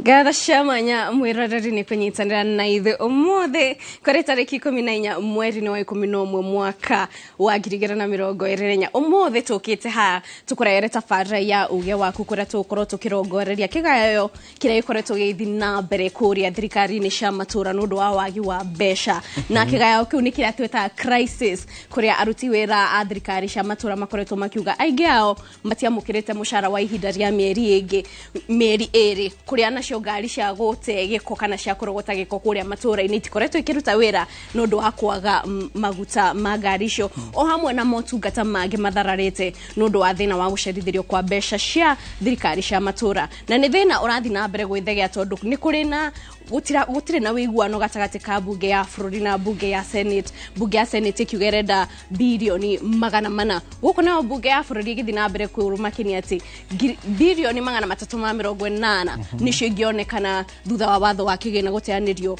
Ngatho cia mwanya mwiroreri ni kunyitanira na ithuĩ ũmũthĩ kũrĩ tarĩki 14 mweri-inĩ wa 11 mwaka wa 2024. Ũmũthĩ tũkĩte haha tũkũrehere tabarĩra ya uge waku kũrĩa tũgũkorwo tũkĩrongoreria kĩgayo kĩrĩa gĩkoretwo gĩgĩthiĩ na mbere kũrĩa thirikari-inĩ cia matũra nĩ ũndũ wa wagi wa mbeca, na kĩgayo kĩu nĩ kĩrĩa twĩtaga crisis, kũrĩa aruti wĩra a thirikari cia matũra makoretwo makiuga aingĩ ao matiamũkĩrĩte mũcara wa ihinda rĩa mĩeri ĩngĩ mĩeri 2, kũrĩa nacio ngari cia gũte gĩko kana cia kũrogota gĩko kũrĩa matũra-inĩ itikoretwo ikĩruta wĩra nĩ ũndũ wa kwaga maguta ma ngari icio, o hamwe na motungata mangĩ mathararĩte nĩ ũndũ wa thĩna wa gũcerithĩrio kwa mbeca cia thirikari cia matũra. Na nĩ thĩna ũrathiĩ na mbere gwĩthegea tondũ nĩ kũrĩ na gũtirĩ na ũiguano gatagatĩ ka mbunge ya bũrũri na mbunge ya Senate. Mbunge ya Senate ĩkiuga ĩrenda birioni 400, gũkũ nayo mbunge ya bũrũri ĩgĩthiĩ na mbere kwĩrũmakenia atĩ birioni 380 nĩcio ingĩonekana thutha wa watho wa kĩgĩna gũteanĩrio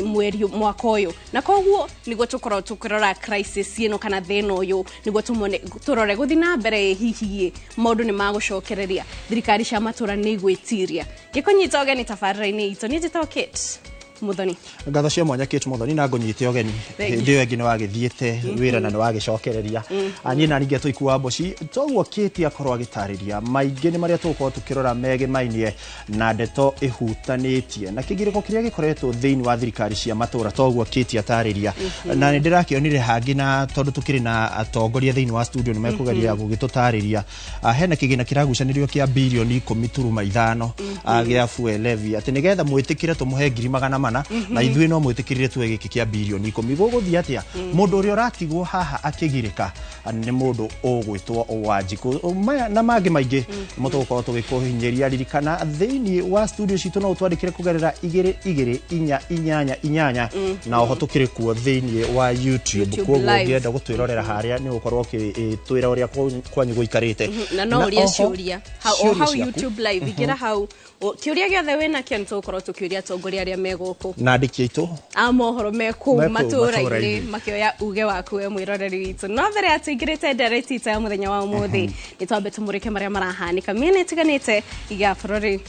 mweri mwaka ũyũ. Na koguo nĩguo tũkorwo tũkĩrora crisis ĩno kana thĩna ũyũ, nĩguo tũrore gũthiĩ na mbere hihi maũndũ nĩ magũcokereria, thirikari cia matũra nĩ igwĩtiria. Ngĩkũnyita ũgeni tabarĩra-inĩ itũ, niĩ njĩtagwo Kate Muthoni. Ngatho cia mwanya Kate Muthoni, na ngũnyite ũgeni. Thank you. Hĩndĩ ĩyo ĩngĩ nĩ wagĩthiĩte wĩra na nĩ wagĩcokereria. Niĩ na ningĩ tũikua mboci toguo Kate akorwo agĩtarĩria maingĩ nĩ marĩa tũgũkorwo tũkĩrora megemainie na ndeto ĩhutanĩtie na kĩgirĩko kĩrĩa gĩkoretwo thĩinĩ wa thirikari cia matũra, toguo Kate atarĩria. Na nĩ ndĩrakĩonire hangĩ, na tondũ tũkĩrĩ na atongoria thĩinĩ wa studio nĩ mekũgeria gũgĩtũtarĩria. Hena kĩgĩna kĩragucanĩrio kĩa birioni 10.5 gĩa fuel levy, atĩ nĩgetha mwĩtĩkĩre tũmũhe ngiri 400, na ithuĩ no mwĩtĩkĩrire tuoe gĩkĩ kĩa birioni 10. Gũgũthiĩ atĩa? Mũndũ ũrĩa ũratigwo haha akĩgirĩka nĩ mũndũ ũgwĩtwo Wanjikũ. Maya na mangĩ maingĩ nĩmo tũgũkorwo tũgĩkũhinyĩria. Ririkana thĩinĩ wa studio citũ no ũtwandĩkĩre kũgerera 2 2 4 8 8, na oho tũkĩrĩ kuo thĩinĩ wa YouTube. YouTube Koguo live. ũngĩenda gũtwĩrorera harĩa nĩ ũgũkorwo ũkĩtwĩra ũrĩa kwanyu gũikarĩte. Na no ũrie oho, ciũria o ciũria hau ciaku. YouTube live, ingĩra hau kĩũria gĩothe wĩnakĩo nĩ tũgũkorwo tũkĩũria atongoria arĩa me gũkũ na andĩki aitũ a mohoro me kũu Me kũu matũra-inĩ matũra-inĩ. makĩoya uge waku we mwĩroreri witũ. No mbere ya tũingĩrĩte ndereti itũ ya mũthenya wa ũmũthĩ, nĩ twambe tũmũrĩke marĩa marahanĩka mĩena ĩtiganĩte ya bũrũri.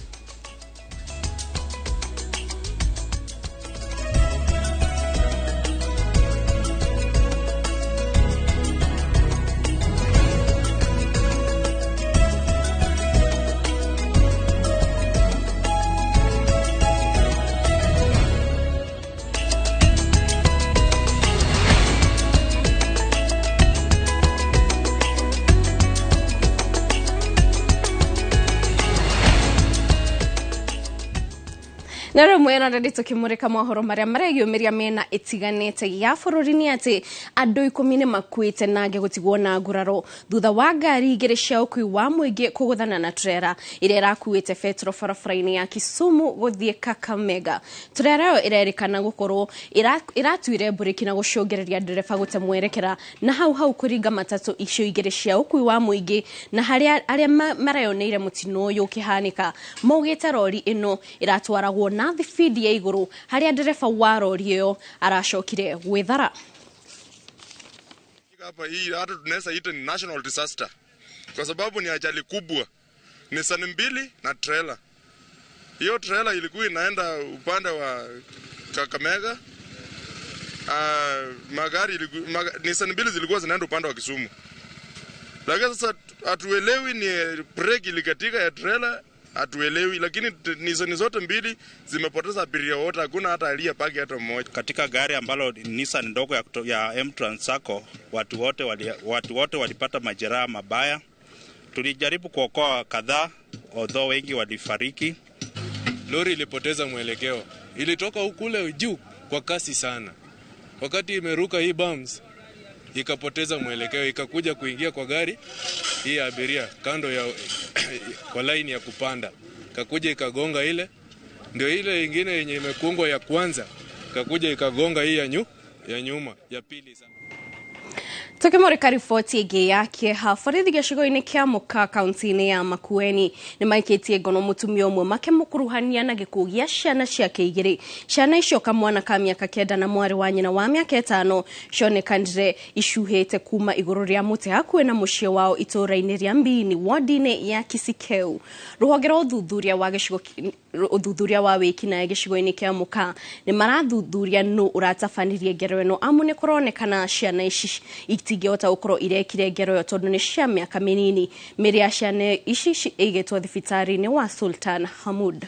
Na rĩu mwĩroreri tũkĩmũrĩka mohoro marĩa mareyumĩria mĩena ĩtiganĩte ya bũrũri nĩ atĩ andũ 10 nĩ makuĩte na angĩ gũtigwo na nguraro thutha wa ngari 2 cia ũkui wa mũingĩ kũgũthana na trera ĩrĩa ĩrakuĩte betro barabara-inĩ ya Kisumu gũthiĩ Kakamega. Trera ĩyo ĩrerĩkana gũkorwo ĩratuire mburĩki na gũcũngĩrĩria ndereba gũte mwerekera na hau hau kũringa matatũ icio 2 cia ũkui wa mũingĩ, na harĩa arĩa mareyoneire mũtino ũyũ ũkĩhanĩka maugĩte rori ĩno ĩratwaragwo na thibindi ya igũrũ harĩa ndereba wa rori ĩyo aracokire gwĩthara. Hapa hii hata tunaweza ita ni national disaster kwa sababu ni ajali kubwa. Ni sani 2 na trailer. Hiyo trailer ilikuwa inaenda upande wa Kakamega. Magari ni sani 2 zilikuwa zinaenda upande wa Kisumu. Lakini sasa hatuelewi ni breki ilikatika ya trailer, hatuelewi, lakini ni sani zote 2 zimepoteza abiria wote, hakuna hata aliyepaki hata mmoja. Katika gari ambalo Nissan ndogo ya M-Trans Sacco, watu wote walipata majeraha mabaya. Tulijaribu kuokoa kadhaa, although wengi walifariki. Lori ilipoteza mwelekeo, ilitoka kule juu kwa kasi sana. Wakati imeruka hii bumps, ikapoteza mwelekeo, ikakuja kuingia kwa gari hii ya abiria kando ya kwa line ya kupanda. Ikakuja ikagonga ile, ndio ile ingine yenye imekungwa ya kwanza, ikakuja ikagonga hii ya nyuma ya pili sana. Tukimurika riboti ĩngĩ ya kĩeha, borithi gĩcigo-inĩ kĩa Mũka kaunti-inĩ ya Makueni nĩ maikĩtie ngono mũtumia ũmwe makĩmũkuruhania na gĩkuũ gĩa ciana ciake 2. Ciana icio kamwana ka mĩaka 9 na mwarĩ wa nyina wa mĩaka 5 cionekanire icuhĩte kuma igũrũ rĩa mũtĩ hakuhĩ na mũciĩ wao itũũra-inĩ rĩa Mbini wodi-inĩ ya Kisikeu. Rũhonge rwa ũthuthuria wa gĩcigo Uthuthuria wa wĩkinaĩ gĩcigo-inĩ kĩa Mũkaa nĩ marathuthuria nũ ũratabanirie ngero ĩno, amu nĩ kũronekana ciana ici itingĩhota gũkorwo irekire ngero ĩyo tondũ nĩ cia mĩaka mĩnini. Mĩrĩ ya ciana ici ĩigĩtwo thibitarĩ-inĩ wa Sultan Hamud.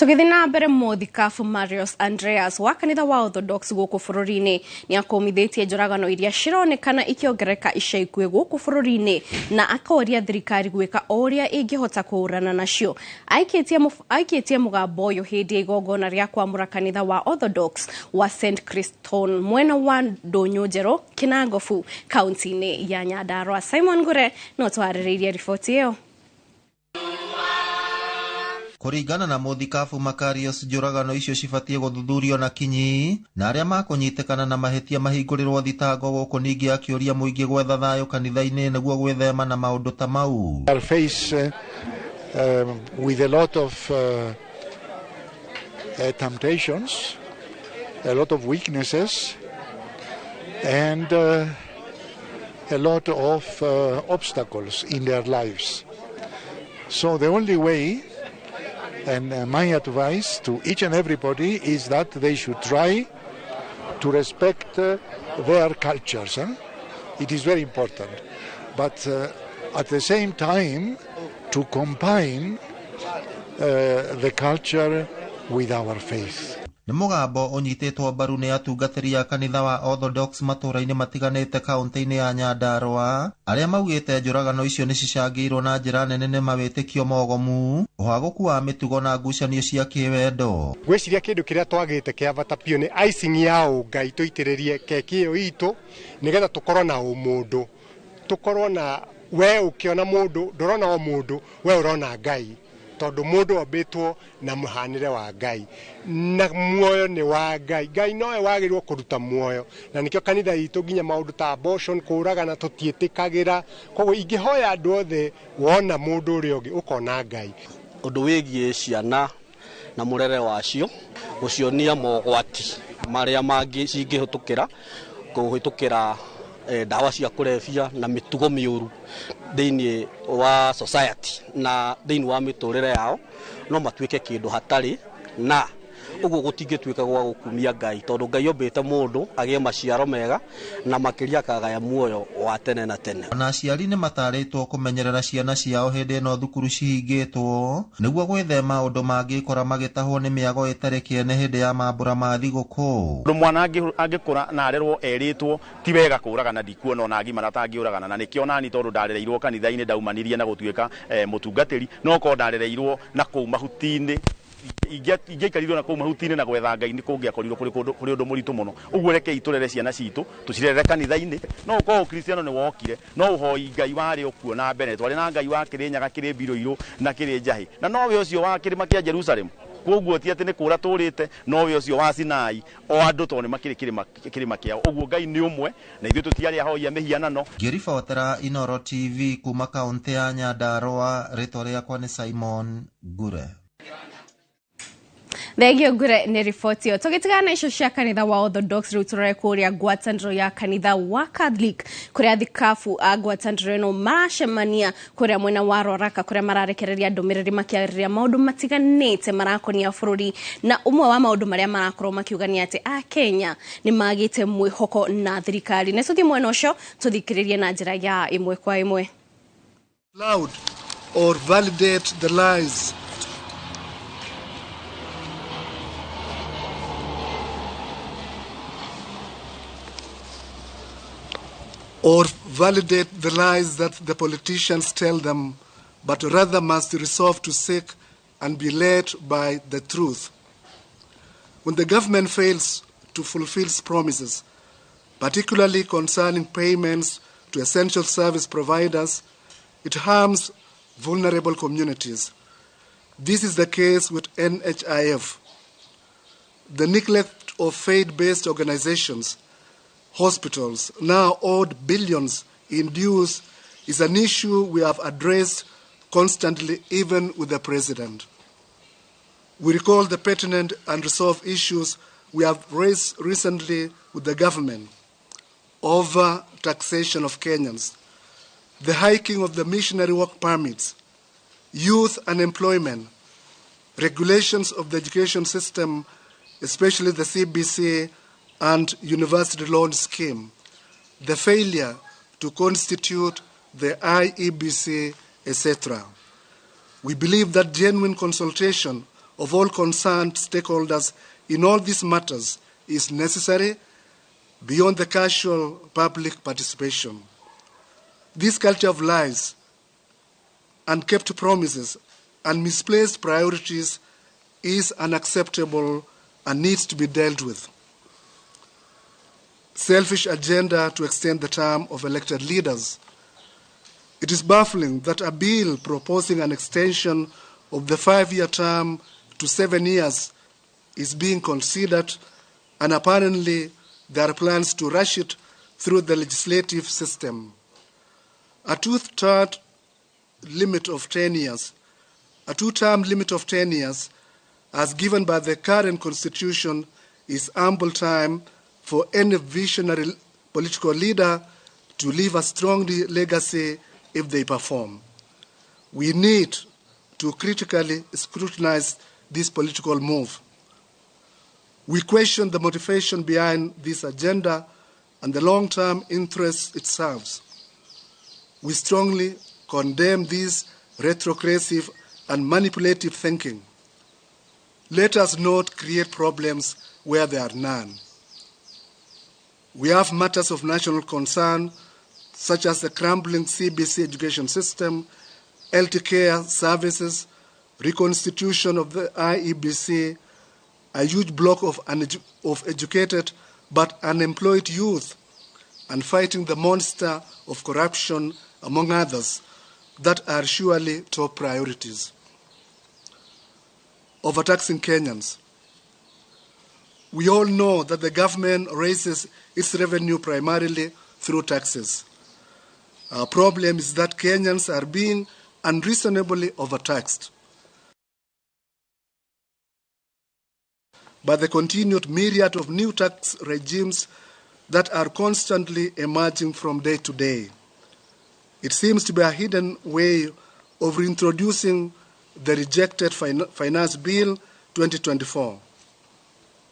Tũgĩthiĩ na mbere, mũthikabu Marius Andreas wa kanitha wa Orthodox gũkũ bũrũri-inĩ nĩ akũmithĩtie njũragano iria cironekana ikĩongerereka ica ikuhĩ gũkũ bũrũri-inĩ na akoria thirikari gwĩka o ũrĩa ĩngĩhota kũhũrana nacio. Aikĩtie mũgambo ũyũ hĩndĩ ya igongona rĩa kwamũra kanitha wa Orthodox wa St Christon mwena wa Ndũnyũ Njerũ, Kinangofu, kaunti-inĩ ya Nyandarua. Simon Ngure no twarĩrĩirie riboti ĩyo. Kũringana na mũthikabu Makarios, njũragano icio cibatiĩ gũthuthurio na kinyi na arĩa makũnyitĩkana na mahĩtia mahingũrĩrwo thitango gũkũ, ningĩ akĩũria mũingĩ gwetha thayũ kanitha-inĩ nĩguo gwĩthema na maũndũ ta mau. Are faced with a lot of temptations, a lot of weaknesses, and a lot of obstacles in their lives. So the only way, and my advice to each and everybody, is that they should try to respect their cultures. Huh? It is very important. But at the same time, to combine the culture with our faith. Nĩ mũgambo ũnyitĩtwo mbaru nĩ atungatĩri a kanitha wa Orthodox matũũra-inĩ matiganĩte kaũntĩ-inĩ ya Nyandarua, arĩa maugĩte njũragano icio nĩ cicangĩirwo na njĩra nene nĩ mawĩtĩkio mogomu, ũhagũku wa mĩtugo na ngucanio cia kĩwendo. Ngwĩciria kĩndũ kĩrĩa twagĩte kĩa bata biũ nĩ icing ya ũngai, tũitĩrĩrie keki ĩyo itũ nĩgetha tũkorwo na ũmũndũ, tũkorwo na we ũkĩona mũndũ ndũrona o mũndũ, we ũrona Ngai, tondũ mũndũ ombĩtwo na mũhanĩre wa Ngai na muoyo nĩ wa Ngai. Ngai nowe wagĩrĩirwo kũruta muoyo, na nĩkĩo kanitha itũ nginya maũndũ ta abortion, kũũragana tũtiĩtĩkagĩra. Koguo ingĩhoya andũ othe, wona mũndũ ũrĩa ũngĩ ũkona Ngai. Ũndũ wĩgiĩ ciana na mũrere wacio, gũcionia mogwati marĩa mangĩ cingĩhĩtũkĩra kũhĩtũkĩra ndawa cia kũrebia na mĩtugo mĩũru thĩinĩ wa society na thĩinĩ wa mĩtũrĩre yao, no matuĩke kĩndũ hatarĩ, na ũguo gũtingĩtuĩka gwa gũkumia Ngai, tondũ Ngai ombĩte mũndũ agĩe maciaro mega na makĩria akagaya muoyo wa tene na tene. Ona aciari nĩ matarĩtwo kũmenyerera ciana ciao hĩndĩ ĩno thukuru cihingĩtwo nĩguo gwĩthema ũndũ mangĩkora magĩtahwo nĩ mĩago ĩtarĩ kĩene hĩndĩ ya mambũra ma thigũkũ. Ũndũ mwana angĩkũra na arerwo erĩtwo ti wega kũũragana, ndikuona ona agimara atangĩũragana, na nĩkĩo nani tondũ ndarereirwo kanitha-inĩ ndaumanirie na gũtuĩka mũtungatĩri, no korwo ndarereirwo na kũu mahuti-inĩ, ingĩaikarirwo na kũu mahuti-inĩ na gwetha Ngai nĩ kũngĩakorirwo kũrĩ ũndũ mũritũ mũno. Ũguo rekei tũrere ciana citũ, tũcirerere kanitha-inĩ. No ũkorwo ũkristiano nĩ wokire, no ũhoi Ngai warĩ o kuo na mbere. Twarĩ na Ngai wa Kĩrĩnyaga, kĩrĩ Mbirũirũ na kĩrĩ Njahĩ, na nowe ũcio wa kĩrĩma kĩa Jerusalemu. Koguo ti atĩ nĩ kũra tũrĩte, nowe ũcio wa Sinai, o andũ tondũ nĩ makĩrĩ kĩrĩma kĩao. Ũguo Ngai nĩ ũmwe na ithuĩ tũtiarĩ ahoi a mĩhianano. Ngĩribotera Inoro TV kuma kaũntĩ ya Nyandarua, rĩtwa rĩakwa nĩ Simon Ngure. Thengio Ngure nĩ riboti ĩyo. Tũgĩtigana na icio cia kanitha wa Orthodox, rĩu tũrore kũrĩa ngwatanĩro ya kanitha wa Catholic, kũrĩa thikabu a ngwatanĩro ĩno maracemania kũrĩa mwena wa Roraka, kũrĩa mararekereria ndũmĩrĩri makĩarĩrĩria maũndũ matiganĩte marakonia bũrũri, na ũmwe wa maũndũ marĩa marakorwo makiuga nĩ atĩ a Kenya nĩ magĩte mwĩhoko na thirikari. Na tũthiĩ mwena ũcio tũthikĩrĩrie na njĩra ya ĩmwe kwa ĩmwe. Loud or validate the lies or validate the lies that the politicians tell them, but rather must resolve to seek and be led by the truth. When the government fails to fulfill its promises, particularly concerning payments to essential service providers, it harms vulnerable communities. This is the case with NHIF. The neglect of faith-based organizations hospitals, now owed billions in dues, is an issue we have addressed constantly, even with the President. We recall the pertinent and resolved issues we have raised recently with the government: over taxation of Kenyans, the hiking of the missionary work permits, youth unemployment, regulations of the education system, especially the CBC and university loan scheme, the failure to constitute the IEBC, etc. We believe that genuine consultation of all concerned stakeholders in all these matters is necessary beyond the casual public participation. This culture of lies, unkept promises, and misplaced priorities is unacceptable and needs to be dealt with. Selfish agenda to extend the term of elected leaders. It is baffling that a bill proposing an extension of the 5-year term to 7 years is being considered, and apparently there are plans to rush it through the legislative system. A two-term limit of 10 years, a two-term limit of 10 years, as given by the current constitution, is ample time for any visionary political leader to leave a strong legacy if they perform. We need to critically scrutinize this political move. We question the motivation behind this agenda and the long-term interests it serves. We strongly condemn this retrogressive and manipulative thinking. Let us not create problems where there are none. We have matters of national concern, such as the crumbling CBC education system, health care services, reconstitution of the IEBC, a huge block of educated but unemployed youth, and fighting the monster of corruption, among others, that are surely top priorities. Overtaxing Kenyans. We all know that the government raises its revenue primarily through taxes. Our problem is that Kenyans are being unreasonably overtaxed by the continued myriad of new tax regimes that are constantly emerging from day to day. It seems to be a hidden way of reintroducing the rejected Finance Bill 2024.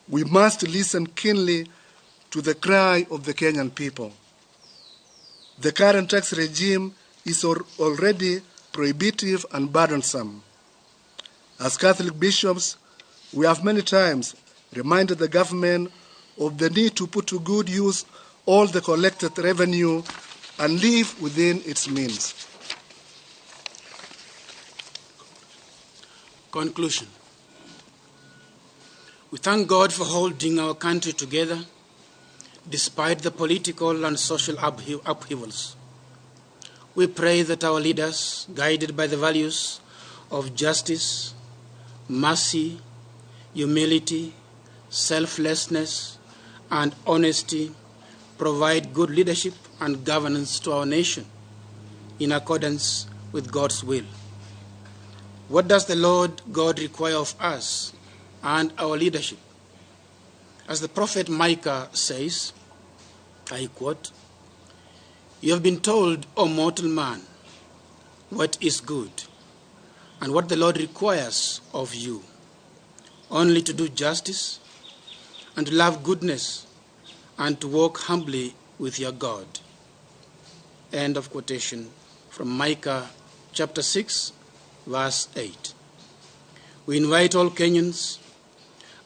We must listen keenly to the cry of the Kenyan people. The current tax regime is already prohibitive and burdensome. As Catholic bishops, we have many times reminded the government of the need to put to good use all the collected revenue and live within its means. Conclusion. We thank God for holding our country together despite the political and social upheavals. We pray that our leaders, guided by the values of justice, mercy, humility, selflessness, and honesty, provide good leadership and governance to our nation in accordance with God's will. What does the Lord God require of us and our leadership? As the prophet Micah says, I quote, "You have been told, O mortal man, what is good, and what the Lord requires of you, only to do justice, and to love goodness, and to walk humbly with your God." End of quotation from Micah chapter 6, verse 8. We invite all Kenyans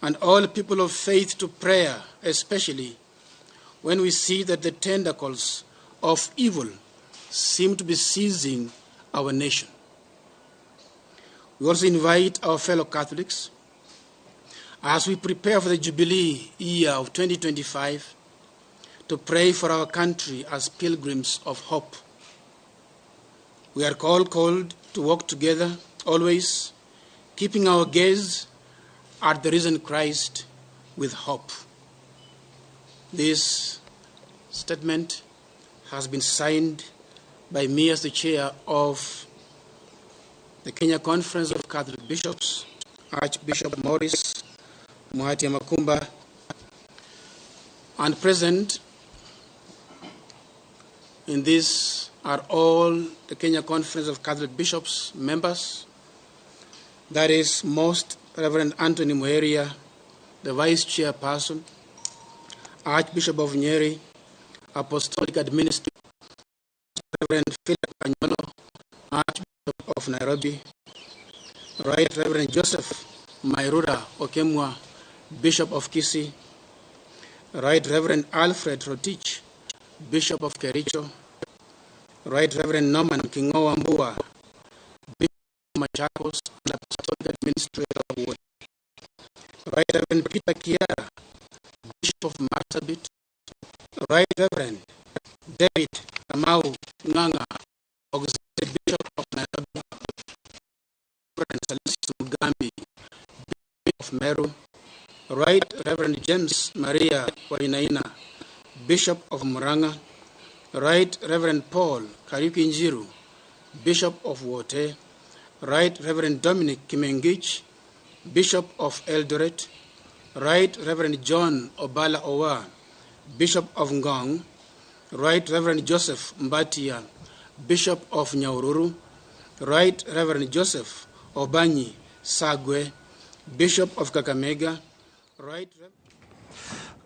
and all people of faith to prayer, especially when we see that the tentacles of evil seem to be seizing our nation. We also invite our fellow Catholics, as we prepare for the Jubilee year of 2025, to pray for our country as pilgrims of hope. We are all called to walk together, always keeping our gaze at the risen Christ with hope. This statement has been signed by me as the chair of the Kenya Conference of Catholic Bishops, Archbishop Maurice Muhatia Makumba, and present in this are all the Kenya Conference of Catholic Bishops members, that is Most Reverend Anthony Muheria, the Vice Chairperson, Archbishop of Nyeri, Apostolic Administrator, Reverend Philip Anyolo, Archbishop of Nairobi, Right Reverend Joseph Mairura Okemwa, Bishop of Kisii, Right Reverend Alfred Rotich, Bishop of Kericho, Right Reverend Norman Kingoa Mbua, Bishop of Machakos and Apostolic Administrator of Wote, Right Reverend Peter Kiara, Bishop of Marsabit, Right Reverend David Kamau Nganga, Auxiliary Bishop of Nairobi, Reverend Salesius Mugambi, Bishop of Meru, Right Reverend James Maria Wainaina, Bishop of Murang'a, Right Reverend Paul Kariuki Njiru, Bishop of Wote, Right Reverend Dominic Kimengich, Bishop of Eldoret, Right Reverend John Obala Owa, Bishop of Ngong, Right Reverend Joseph Mbatia, Bishop of Nyahururu, Right Reverend Joseph Obanyi Sagwe, Bishop of Kakamega, Right Reverend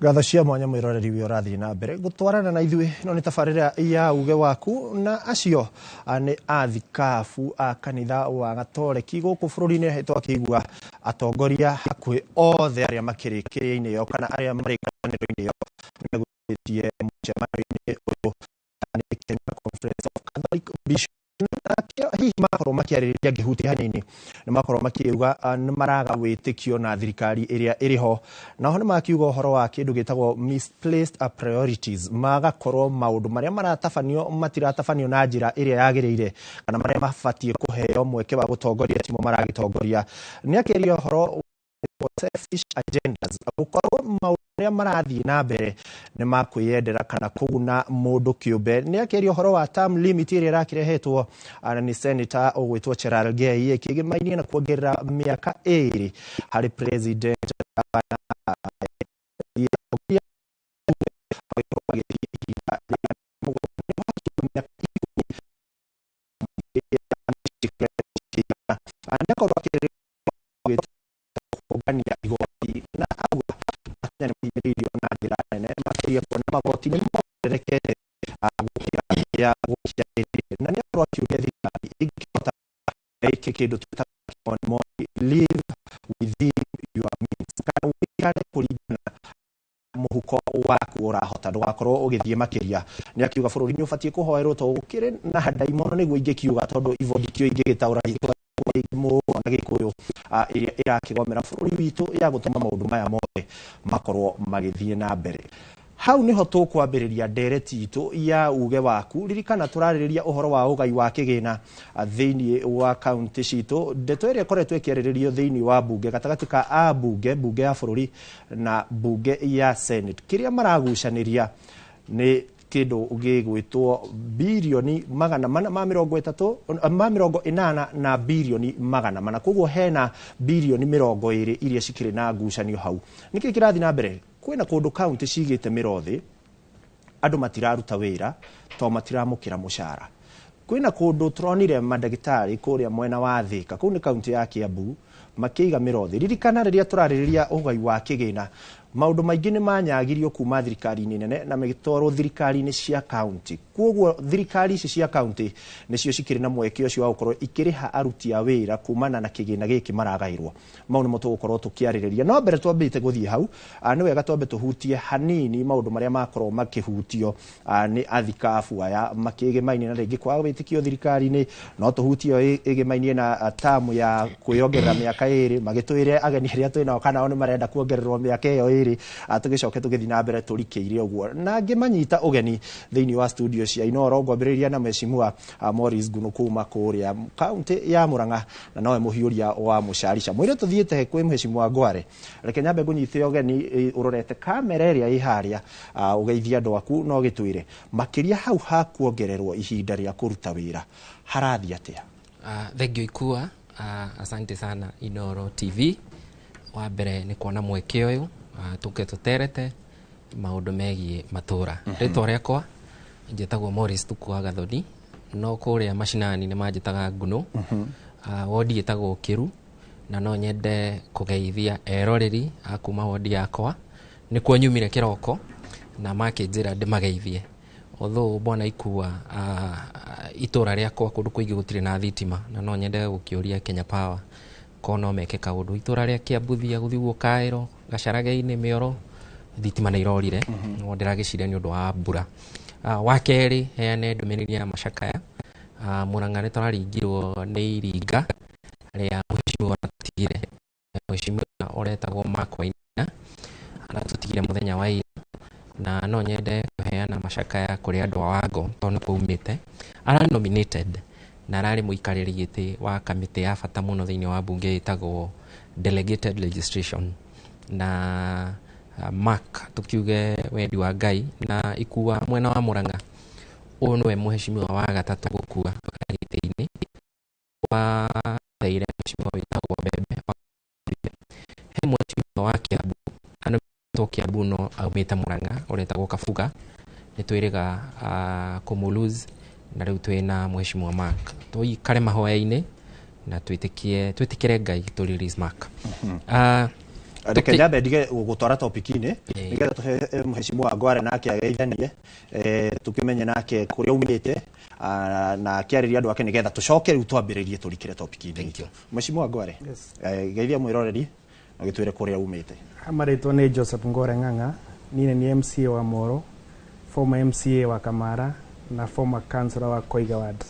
Ngatho cia mwanya mwiroreri wi ũrathiĩ na mbere gũtwarana na ithuĩ no nĩ tabarĩra ya uge waku na acio nĩ athikabu a kanitha wa Gatoreki gũkũ bũrũri-inĩ twakĩigua atongoria hakuhĩ othe arĩa makĩrĩ kĩrĩa-inĩ ĩyo kana arĩa marĩ ngwatanĩro-inĩ ĩyo nĩmegũthiĩtie mũcemanio-inĩ ũyũ nĩ Kenya Conference of Catholic Bishops hihi makorwo makiarĩrĩria ngĩhutia hanini nĩ makorwo makiuga nĩ maraga wĩtĩkio na thirikari ĩrĩa ĩrĩ ho, naho nĩ makiuga ũhoro wa kĩndũ gĩtagwo misplaced priorities, magakorwo maũndũ marĩa maratabanio matiratabanio na njĩra ĩrĩa yagĩrĩire kana marĩa mabatiĩ kũheo mweke wa gũtongoria timo maragĩtongoria. Nĩ akĩaria ũhoro selfish agendas, gũkorwo maũndũ marĩa marathiĩ na mbere nĩ makwĩyendera kana kũguna mũndũ kĩũmbe. Nĩ akĩaria ũhoro wa term limit ĩrĩa ĩrakĩrehetwo nĩ senator ũgwĩtwo Cherargei ĩkĩgĩmainie na kuongerera mĩaka 2 harĩ president nĩakorwo akĩrĩrĩria kũngania igoti na auga Akenya nĩ mahinyĩrĩirio na njĩra nene makĩria kuona magoti nĩ mongererekete gũkĩra ũrĩa gũkĩagĩrĩire, na nĩakorwo akiuria thirikari ĩngĩhota ĩke kĩndũ twĩtaga kĩmonimoni, live within your means, kana ũikare kũringana mũhuko waku ũrahota, ndũgakorwo ũgĩthiĩ makĩria. Nĩ akiuga bũrũri nĩ ũbatiĩ kũhoerwo tondũ gũkĩrĩ na ndaimono, nĩguo ingĩkiuga tondũ ivo ndikĩũĩ ingĩgĩtaũra mũno na Gĩkũyũ ĩrĩa ĩrakĩgomera bũrũri witũ ya gũtũma maũndũ maya mothe makorwo magĩthiĩ na mbere. Hau niho tũkwambĩrĩria ndereti itũ ya uge waku. Ririkana tũrarĩrĩria ũhoro wa ũgai wa kĩgĩna thĩinĩ wa kaunti citũ, ndeto ĩrĩa ĩkoretwo ĩkĩarĩrĩrio thĩinĩ wa mbunge gatagatĩ ka ambunge, mbunge ya bũrũri na mbunge ya Senate. Kĩrĩa maragucanĩria nĩ kĩndũ gĩgwĩtwo birioni 430 ma 80 na birioni 400, koguo hena birioni 20 iria cikĩrĩ na ngucanio hau. Nĩkĩ kĩrathiĩ na mbere? Kwĩna kũndũ kaunti cigĩte mĩro thĩ, andũ matiraruta wĩra to matiramũkĩra mũcara. Kwĩna kũndũ tũronire mandagĩtarĩ kũrĩa mwena wa Thĩka, kũu nĩ kaunti ya Kiambu, makĩiga mĩro thĩ. Ririkana rĩrĩa tũrarĩrĩria ũgai wa kĩgĩna, maũndũ maingĩ nĩ manyagirio kuma thirikari-inĩ nene na magĩtwarwo thirikari-inĩ cia kaunti. Koguo thirikari ici cia kaunti nĩcio cikĩrĩ na mweke ũcio wa gũkorwo ikĩrĩha aruti a wĩra kumana na kĩgĩna gĩkĩ maragairwo. Mau nĩmo tũgũkorwo tũkĩarĩrĩria, no mbere twambĩte gũthiĩ hau, nĩ wega twambe tũhutie hanini maũndũ marĩa makorwo makĩhutio nĩ athikabu aya makĩgĩmainie na rĩngĩ kwaga wĩtĩkio thirikari-inĩ. No tũhutie ĩgĩmainie na tamu ya kwĩyongerera mĩaka 2, magĩtwĩre ageni arĩa twĩ nao kana o nĩ marenda kuongererwo mĩaka ĩyo 2. 2 tũgĩcoke tũgĩthiĩ na mbere tũrikĩire ũguo na ngĩmanyita ũgeni thĩinĩ wa studio cia Inooro. Ngwambĩrĩria na Mheshimiwa Morris Ngunu kuma kũrĩa kaunti ya Murang'a na nowe mũhiũria wa mũcarica. Mwĩre tũthiĩte kwĩ Mheshimiwa Ngware, reke nyambe ngũnyite ũgeni ũrorete kamera ĩrĩa ĩ harĩa, ũgeithie andũ aku na ũgĩtwĩre makĩria hau ha kuongererwo ihinda rĩa kũruta wĩra harathiĩ atĩa. Thank you Ikua. Asante sana Inooro TV. Wa mbere nĩ kuona mweke ũyũ tũke tũterete maũndũ megiĩ matũra. Rĩtwa rĩakwa njĩtagwo Morris Tukua Gathoni, no kũrĩa macinani nĩ manjĩtaga Nguno. Wodi ĩtagwo Kĩru, na no nyende kũgeithia eroreri a kuma wodi yakwa. Nĩkuo nyumire kĩroko na makĩnjĩra ndĩmageithie. Although bwana Ikua, itũra rĩakwa kũndũ kũingĩ gũtirĩ na thitima, na no nyende gũkĩũria Kenya Power ko no meke kaũndũ. Itũra rĩa Kĩambuthia gũthiĩ ũguo Kaĩro, Gacharage-inĩ, Mĩoro, thitima nĩ irorire. No ndĩragĩciria nĩ ũndũ wa mbura. Wa kerĩ, heane ndũmĩrĩri ya macakaya. Murang'a nĩ tũraringirwo nĩ iringa rĩa mheshimiwa aratũtigire, mheshimiwa ũretagwo Mark Wainaina aratũtigire mũthenya wa ira, na no nyende kũheana macakaya kũrĩ andũ a Wango tondũ nĩkuo aumĩte. Ararĩ nominated na ararĩ mũikarĩri gĩtĩ wa kamĩtĩ ya bata mũno thĩinĩ wa bunge ĩtagwo Delegated Legislation. Na Mark, tukiuge wendi wa Ngai na Ikua mwena wa Murang'a, ũyũ nĩwe mheshimiwa wa gatatũ gũkua gĩtĩ-inĩ. Wa teire mheshimiwa wĩtagwo Mbembe, he mheshimiwa wa Kiambu anominĩtwo Kiambu no aumĩte Murang'a ũretagwo Kabuga, nĩ twĩrĩga kũmũ-lose, na rĩu twĩna mheshimiwa Mark. Tũikare mahoya-inĩ na twĩtĩkie, twĩtĩkĩre Ngai tũ release Mark. Reke nyambe ndige gũgũtwara topic-inĩ nĩgetha tũhe mheshimiwa Ngware nake ageithanie, tũkĩmenye nake kũrĩa aumĩte na akĩarĩria andũ ake nĩgetha tũcoke rĩu twambĩrĩrie tũrikĩre topic-inĩ itũ. Mheshimiwa Ngware, geithia mwĩroreri na ũgĩtwĩre kũrĩa umĩte. Marĩtwa nĩ Joseph Ngore Ng'ang'a, niĩ nĩ MCA wa Moro, former MCA wa Kamara na former councillor wa Koiga Ward.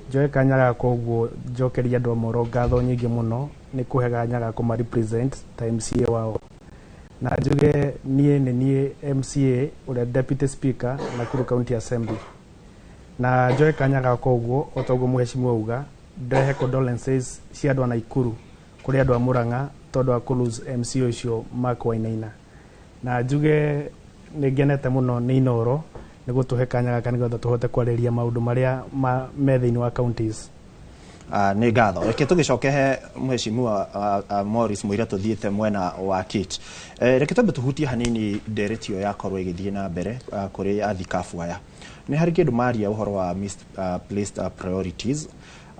Njoe kanya gaka ũguo njokerie andũ a Moro ngatho nyingĩ mũno nĩ kũhe kanya ga kũma represent ta MCA wao. Na njuge niĩ nĩ niĩ MCA ũrĩa Deputy Speaker Nakuru County Assembly. Na njoe kanya gaka ũguo o ta ũguo mheshimiwa auga, ndehe condolences cia andũ a Nakuru kũrĩ andũ a Murang'a tondũ wa kũ lose MCA ũcio Mark Wainaina. Na njuge nĩ ngenete mũno nĩ Inooro nĩ gũtũhe kanya gaka nĩgetha tũhote kwarĩria maũndũ marĩa me thĩinĩ wa counties. Nĩ ngatho. Reke tũgĩcoke he mheshimiwa Morris Mũira tũthiĩte mwena wa Kate. Reke twambe tũhutie hanini ndereti ĩyo yakorwo ĩgĩthiĩ na mbere kũrĩ athikabu aya. Nĩ harĩ kĩndũ maria ũhoro wa misplaced priorities